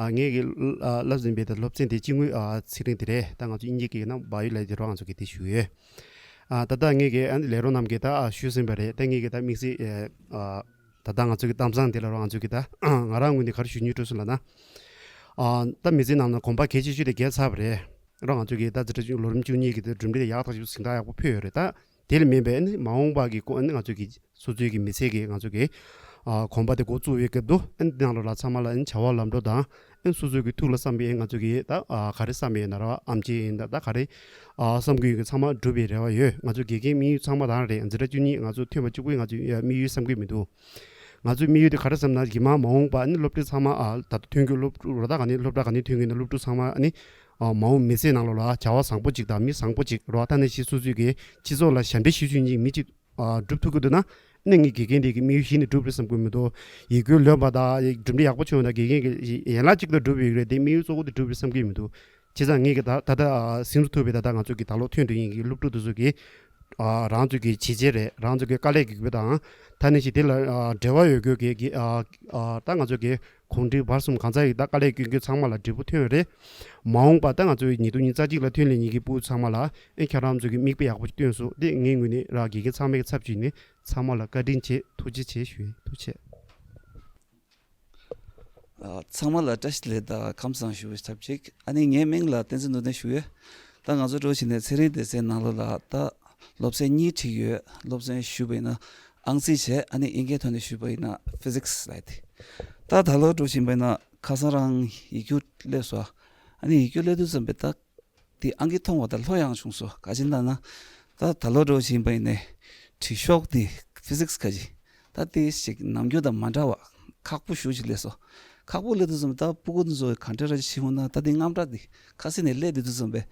ཨ། ངེད་ཀྱི་ཨ། བསླབ་ཟིན་པའི་ད་སློབ་ཚན་དེ་སྤྱི་དངོས་ཨ། ཚིག་རིང་དེ་རེད། ད་ང་ཚོ་དབྱིན་ཇི་སྐད་ནང་Biology རོ། ང་ཚོ་གི་དེ་ཞུ་ཡོད། ཨ། ད་ལྟ་ངེད་ཀྱི་ཨ་ནི་ལས་རོགས་རྣམས་ཀྱིས་ད་ཨ། ཞུས་ཟིན་པ་རེད། ད་ངེད་ཀྱི་ད་དམིགས་བསལ་ཨ། ད་ལྟ་ང་ཚོ་གི་གཏམ་བཟང་དེ་ལ་རོ། ང་ཚོ་གི་ད་ང་རང་ངོས་ནས་ག་རེ་ཞུ་སྙིང་བྲོ་སོང་ལབ་ན། ཨ། ད་མི་ཚེ་ནང་ན་གོམ་པ་གལ་ཆེ་ཤོས་དེ་བརྒལ་ཚར་བ་རེད། རང་ང་ཚོ་གི་ད་འཛིན་གྲྭ་བཅུ་ལོ་རིམ་བཅུ་གཉིས་ཀྱི་དེ་གྲུབ་འབྲས་ཡག་ཐག་ཆོད་ཟིན་ཐག་ཡག་པོ་ཕུལ་ཡོད་རེད། ད་དེ་ལས་མིན་པའི་ཨ་ནི་མ་འོངས་པ་གི་སྐོར་ཨ་ནི་ང་ཚོ་གི་སོ་སོའི་གི་མི་ཚེ་གི་ང་ཚོ་གི་ཨ་གོམ་པ་དེ་འགོ་བཙུགས་པའི་སྐབས་དུ་ཨ་ནི་ནང་ལོགས་ལ་ཚང་མ་ལ་ཨ་ནི་བྱ་བ་ལམ་འགྲོ་དང་ཨ་ནི་སོ་སོའི་གི་ཐུགས་ལ་བསམ་པའི་ང་ཚོ་གི་ད་ག་རེ་བསམ་པའི་ན་ར་ཨམ་ཆི་ཡིན་ད་ད་ག་རེ་བསམ་གི་ཡོད་གི་ཚང་མ་འགྲུབ་པའི་རེ་བ་ཡོད། ང་ཚོ་དགེ་རྒན་དམིགས་ཡུལ་ཚང་མ་དང་རེད། འཛིན་གྲྭ་བཅུ་གཉིས་ང་ཚོ་ཐོན་པ་གཅིག་པུས་ང་ཚོ་དམིགས་ཡུལ་བསམ་གི་མི་འདུག་ང་ཚོའི་དམིགས་ཡུལ་དེ་ག་རེ་བསམ་ན་རྗེས་མ་མ་འོངས་པ་ཨ་ནི་སློབ་ཕྲུག་ཚང་མ་ཨ་ད་ལྟ་ཐོན་རྒྱུ་སློབ་ཕྲུག་ར་ད་ག་ནས་སློབ་གྲྭ་ག་ནས་ཐོན་གི་ན་སློབ་ཕྲུག་ཚང་མ་ཨ་ནི་ཨ་མ་འོངས་མི་ཚེ་ནང་ལོགས་ལ་བྱ་བ་བཟང་པོ་ཅིག་དང་མི་བཟང་པོ་ཅིག་ར་ད་ནས་ཤི་སོ་སོའི་གི་སྤྱི་ཚོགས་ལ་ཞབས་འདེགས་ཞུ་ཤེས་མཁན་མི་ཅིག་ཨ་སྒྲུབ་ཐུབ་ཀྱི་འདུག་ན་ཨ་ནི་ངའི་དགེ་རྒན་དེ་གི་དམིགས་ཡུལ་གཞི་ནས་འགྲུབ་རེད་བསམ་གི་མི་འདུག་ཡིག་རྒྱུགས་ལོན་པ་དང་གྲུབ་འབྲས་ཡག་པོ་བྱུང་ན་དགེ་རྒན་གི་ཡན་ལག་ཅིག་ལ་འགྲུབ་ཡོད་རེད། དེ་དམིགས་ཡུལ་གཙོ་བོ་དེ་འགྲུབ་རེད་བསམ་གི་མི་འདུག་བྱས་ཙང་ངས་ཀྱི་ད་ད་ལྟ་ཨ་སེམས་གསོ་ཐུབ་པའི་ད་ལྟ་ང་ཚོ་གི་ད་ལོ་ཐོན་འགྲོ་ཡིན་གྱི་སློབ་ཕྲུག་དེ་ཚོ་གི་ཨ་རང་ཚོ་གི་བྱས་རྗེས་རེད། རང་ཚོ་གི་དཀའ་ལས་ཀྱི་དགོས་དང་ད་ནས་ཞིག་དེ་ལ་ཨ་འབྲེལ་བ་ཡོད་དགོས་ཀྱི་གི་ཨ་ཨ་ད་ང་ཚོ་གི་གོང་འཕྲིན་བར་གསུམ་གང་ཚ་ཡིག་ད་དཀའ་ལས་སྐྱོན་རྒྱུ་ཚང་མ་ལ་འབྲས་བུ་ཐོན་རེད། མ་འོངས་པ་ད་ང་ཚོའི་ཉིས་སྟོང་ཉི་ཤུ་རྩ་གཅིག་ལ་ཐོན་ལས་ཉིན་གྱི་ཕྲུ་གུ་ཚང་མ་ལ་ཨེ་ཁྱེད་རང་ཚོ་གི་མིག་དཔེ་ཡག་པོ་ཞིག་སྟོན་སོང་དེ་ངའི་ངོས་ནས་ར་དགེ་རྒན་ཚང་མའི་ཚབ་ཞུས་ནས་ཚང་མ་ལ་བཀའ་དྲིན་ཆེ་ཐུགས་རྗེ་ཆེ་ཞུ་ཡིན། ཐུགས་རྗེ་ཆེ། ཨ། ཚང་མ་ལ་བཀྲ་ཤིས་བདེ་ལེགས་དང་ཁམས་བཟང་ཞུ་བའི་ཐབས་ཅིག་ཨ་ནི་ངའི་མིང་ལ་བསྟན་འཛིན་ནོར་ལྡན་ཞུ་ཡོད། ད་ང་ཚོ་འགྲོ་བཞིན་ནས་ཚེ་རིང་སྡེ་ཚན་ནང་ལོགས་ལ་ད་སློབ་ཚན་གཉིས་ཁྲིད་ཡོད། སློབ་ཚན་ཞུས་པ་ཡིན་ན་ཨང་རྩིས་བྱས། ཨ་ནི་དབྱིན་སྐད་ཐོག་ནས་ཞུས་པ་ཡིན་ན་ཕི་ཟིག་སི་ལབ་ཡ་དེ། ད་ད་ལོ་འགྲོ་བཞིན་པ་ཡིན་ན་ཁ་སང་རང་ཡིག་རྒྱུགས་སླེབས་སོང་། ཨ་ནི་ཡིག་རྒྱུགས་སླེབས་དུས་ཙམ་པས་ད་དེ་ཨང་ཀི་མཐོང་བ་དང་ལྷོད་ཡངས་བྱུང་སོང་། ག་ཅི་ལབ་ན་ད་ད་ལོ་འགྲོ་བཞིན་པ་ཡིན་ནས་དྲི་ཤོག་དེ་ཕི་ཟིག་སི་ཁ་ཅིག་ད་དེ་ཞིག་ནམ་རྒྱུན་དང་མ་འདྲ་བ་ཁག་པོ་ཞེ་ཅིག་སླེབས་སོང་། ཁག་པོ་སླེབས་དུས་ཙམ་པ་ད་སྤུ་གུ་འདི་ཚོ་ག་འདྲ་ར་ཅིག་བྱེད་འོང་ན་ད་དེ་རྔམ་སྐྲག་དེ་ཁ་སེང་ནས་སླེབས་བསྡད་དུས་ཙམ་པས་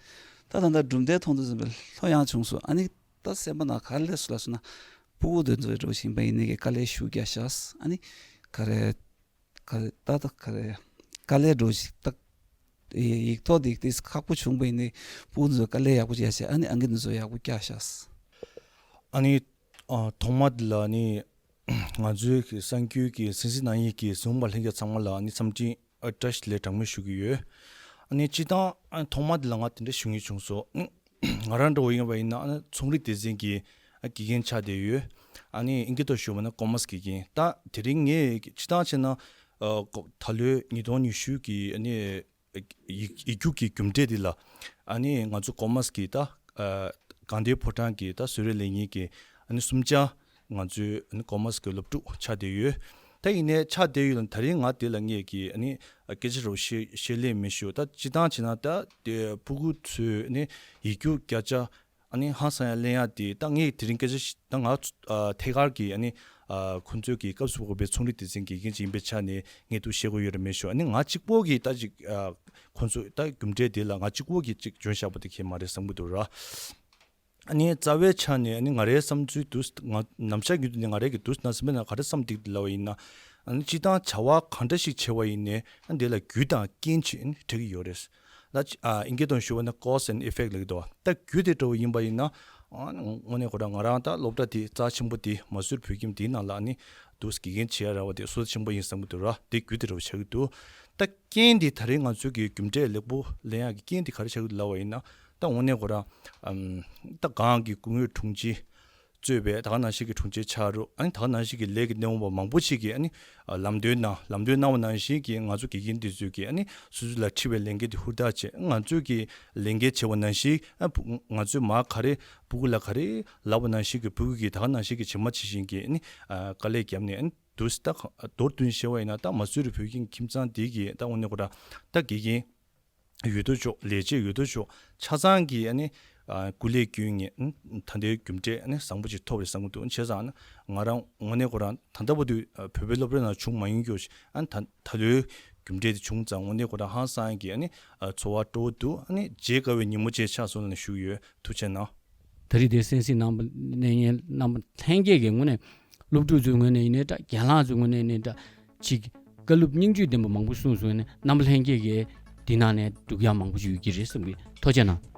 ད་ད་ལྟ་གྲུབ་འབྲས་མཐོང་དུས་ཙམ་པས་ལྷོད་ཡངས་བྱུང་སོང་། ཨ་ནི་ད་སེམས་པ་ནང་ག་རེ་སླེབས་སོང་ལབ་སོང་ན་སྤུ་གུ་འདི་ཚོ་འགྲོ་བཞིན་པ་ཡིན་ནས་ཀྱི་དཀའ་ལས་ཞེ་པོ་རྒྱག་ཤག་ཨ་ནི་ག་རེ། ག་རེ་ད་ད་ག་རེ་དཀའ་ལས་འགྲོ་ཞིག་ད་ཡིག་ཐོག་དེ་དེ་ཁག་པོ་བྱུང་བ་ཡིན་ནའི་སྤུ་གུ་ཚོ་དཀའ་ལས་ཡག་པོ་བྱས་བྱས་ཨ་ནི་ཨང་ཀི་འདི་ཚོ་ཡག་པོ་བཀྱགས་ཤག་ཨ་ནི་ཨ་ཐོག་མ་དེ་ལ་ནི་ང་ཚོའི་གི་གསར་འགྱུར་གྱི་གསན་གཟིགས་གནང་མཁན་གྱི་གཟིགས་མོ་བ་ལྷན་རྒྱས་ཚང་མ་ལ་ནི་འཚམས་འདྲི་ཨ་བཀྲ་ཤིས་བདེ་ལེགས་གྲངས་མེད་ཞུ་གི་ཡོད། ཨ་ནི་སྤྱིར་བཏང་ཨ་ཐོག་མ་དེ་ལ་ང་དེ་འདྲ་ཞུ་མཁན་བྱུང་སོང་། ང་རང་འདྲ་བོ་ཡིན་པ་ཡིན་ན་ཨ་ནི་ཚོང་རིག་སྡེ་ཚན་གྱི་ཨ་དགེ་རྒན་ཆགས་བསྡད་ཡོད། ཨ་ནི་ཨིན་སྐད་ཐོག་ཞུས་པ་ན་ཀོ་མར་སི་དགེ་རྒན། ད་དེ་རིང་ངས་སྤྱིར་བཏང་བྱས་ན་ཨ་ཀོ་ད་ལོའི་ཉིས་སྟོང་ཉི་ཤུ་གི་ཨ་ནི་ཡིག་ཡིག་རྒྱུགས་ཀྱི་རྒྱུ་འབྲས་འདི་ལ་ཨ་ནི་ང་ཚོ་ཀོ་མར་སི་གི་ད་ཨ་དགའ་ལྡན་ཕོ་བྲང་གི་ད་བཟོ་རིག་ལས་གཉེར་གྱི་ཨ་ནི་གསུམ་ཆ་ང་ཚོའི་ཨ་ནི་ཀོ་མར་སི་གི་སློབ་ཕྲུག་ཆགས་བསྡད་ཡོད། ད་ཡིན་ནའི་ཆགས་བསྡད་ཡོད་ལ་ད་རིང་ང་དེ་ལ་ངས་ཀྱི་ཨ་ནི་སྐད་ཆ་རོ་བཤད་བཤད་ལེ་མི་ཞུ། ད་སྤྱིར་བཏང་བྱས་ན་ད་དེ་ཕྲུ་གུ་ཚོས་ཨ་ནི་ཡིག་རྒྱུགས་བརྒྱ་ཆ་ཨ་ནི་ཧང་སང་ཡ་ལེན་ཡ་དེ་ད་ངས་དེ་རིང་སྐད་ཆ་ཞིག་ད་ང་ཚོ་ཨ་ཐད་ཀར་གྱི་ཨ་ནི་ཨ་ཁོང་ཚོས་ཀྱི་སྐབས་སུ་བབས་པའི་ཚོང་རིག་སྡེ་ཚན་གྱི་འགན་འཛིན་ཡིན་པའི་ཆ་ནས་ངས་འདུག་བཤད་དགོས་ཡོད་རེད་མི་ཞུ། ཨ་ནི་ང་གཅིག་པོ་གིས་ད་ཅིག་ཨ་ཁོང་ཚོ་ད་རྒྱུ་འབྲས་དེ་ལ་ང་གཅིག་པོ་གིས་ཅིག་འཇོན་བཞག་པ་དེ་ཁྱད་མ་རེད་བསམ་གྱི་འདུག་ར། ཨ་ནི་རྩ་བའི་ཆ་ནས་ཨ་ནི་ང་རའི་བསམ་ཚུལ་དུ་ང་ནམ་ཞག་རྒྱུན་དུ་ནས་ང་རའི་གི་དུས་ན་སེམས་པའི་ནང་ག་རེ་བསམ་འདུག་ལབ་པ་ཡིན་ན། ཨ་ནི་སྤྱིར་བཏང་བྱ་བ་གང་འདྲ་ཞིག་བྱེད་པ་ཡིན་ནའི་ཨ་ནི་དེ་ལ་རྒྱུ་དང་རྐྱེན་ཅིག་ཨ་ནི་འབྲེལ་གྱི་ཡོད་རེད། ད་ཨ་ཨིན་སྐད་ཐོག་ཞུ་བ་ན་cause and effect་ལབ་ཀྱི་འདུག་བ། ད་རྒྱུ་དེ་འདྲ་བོ་ཡིན་པ་ཡིན་ན་ཨ་ནི་དངོས་གནས་ཁོ་རང་ང་རང་ད་སློབ་གྲྭ་དེ་རྩ་ཆེན་པོ་དེ་མ་སུར་བོད་ཁྱིམ་དེའི་ནང་ལ་ཨ་ནི་དུས་དགེ་རྒན་བྱེད་ཡ་ར་བ་དེ་སོ་ཆེན་པོ་ཡིན་བསམ་གྱི་འདུག་ར། དེ་རྒྱུ་དེ་འདྲ་བོ་ཆགས་ཀྱི་འདུག་ད་རྐྱེན་དེ་ད་རེས་ང་ཚོའི་གི་རྒྱུ་འབྲས་ལེགས་པོ་ལེན་ཡག་གི་རྐྱེན་དེ་ག་རེ་ཆགས་ཀྱི་འདུག་ལབ་པ་ཡིན་ན། ད་དངོས་གནས་ཁོ་རང་ཨམ་ད་གང་གི་སྐུ་ངོའི་དྲུང་ཆེ་གཙོས་པའི་ད་ག་ནང་བཞིན་གྱི་དྲུང་ཆེ་ཆགས་རུང་ཨ་ནི་ད་ག་ནང་བཞིན་གྱི་ལས་ཀྱི་སྣེ་འོང་པ་མང་པོ་ཞིག་གིས་ཨ་ནི་ལམ་སྟོན་གནང་ལམ་སྟོན་གནང་བ་ནང་བཞིན་གྱི་ང་ཚོ་དགེ་རྒན་འདི་ཚོས་ཀྱིས་ཨ་ནི་སོ་སོ་ལ་འཁྲི་བའི་ལས་འགན་དེ་ཧུར་ཐག་བྱས། ང་ཚོས་ཀྱི་ལས་འགན་བྱས་པ་ནང་བཞིན་ཨ་ཕྲུ་ང་ཚོས་མར་ག་རེ་ཕྲུ་གུ་ལ་ག་རེ་ལབ་པ་ནང་བཞིན་གྱི་ཕྲུ་གུ་གིས་ད་ག་ནང་བཞིན་གྱི་བྱེད་མ་བྱེད་བཞིན་གྱི་ཨ་ནི་དཀའ་ལས་བརྒྱབ་ནས་ཨ་ནི་དུས་ད་མདོར་བསྡུས་བཤད་པ་ཡིན་ན་ད་མ་སུ་རི་བོད་ཁྱིམ་ཁྱིམ་ཚང་འདི་གི་ད་དངོས་གནས་ཁོ་རང་ད་དགེ་རྒན་ཡོད་དོ་ཅོག་ལས་བྱེད་ཡོད་དོ་ཅོག་ཆ་ཚང་གིས་ཨ་ནི་སྐུ་ལས་བསྐྱོན་ངེས་ད་ལྟའི་རྒྱུ་འབྲས་ཨ་ནི་བཟང་པོ་ཅིག་ཐོབ་རེད་བསམ་གྱི་འདུག་བྱས་ཙང་ང་རང་དངོས་གནས་ཁོ་རང་ད་ལྟ་བར་དུ་བོད་པའི་སློབ་གྲྭ་ནང་བྱུང་མ་མྱོང་རྒྱུ་ཞིག་ཨ་ནི་ད་ད་ལོའི་རྒྱུ་འབྲས་དེ་བྱུང་ཙང་དངོས་གནས་ཁོ་རང་ཧང་སང་གི་ཨ་ནི་ཚོར་བ་སྤྲོ་བོ་འདུག་ཨ་ནི་མཇལ་དཀའ་བའི་ཉིན་མོ་ཅིག་ཆགས་སོང་ལབ་ནས་ཞུ་གི་ཡོད། ཐུགས་རྗེ་གནང་། ད་རེས་དེ་གསན་གཟིགས་གནང་བ་གནང་མཁན་རྣམ་པ་ལྷན་རྒྱས་ཀྱི་ངོས་ནས་སློབ་ཕྲུག་ཚོའི་ངོས་ནས་ཡིན་ནའི་འདྲ་རྒན་ལགས་ཚོའི་ངོས་ནས་ཡིན་ནའི་འདྲ་ཅིག་བཀའ་སློབ་སྙིང་བཅུད་ལྡན་པ་མང་པོ་གསུངས་སོང་ནས་རྣམ་པ་ལྷན་རྒྱས་ཀྱིས་འདི་ནང་ནས་སྒྲུབ་ཡག་མང་པོ་ཞིག་ཡོད་ཀྱི་རེད་བསམ་གི། ཐུགས་རྗེ་གནང་།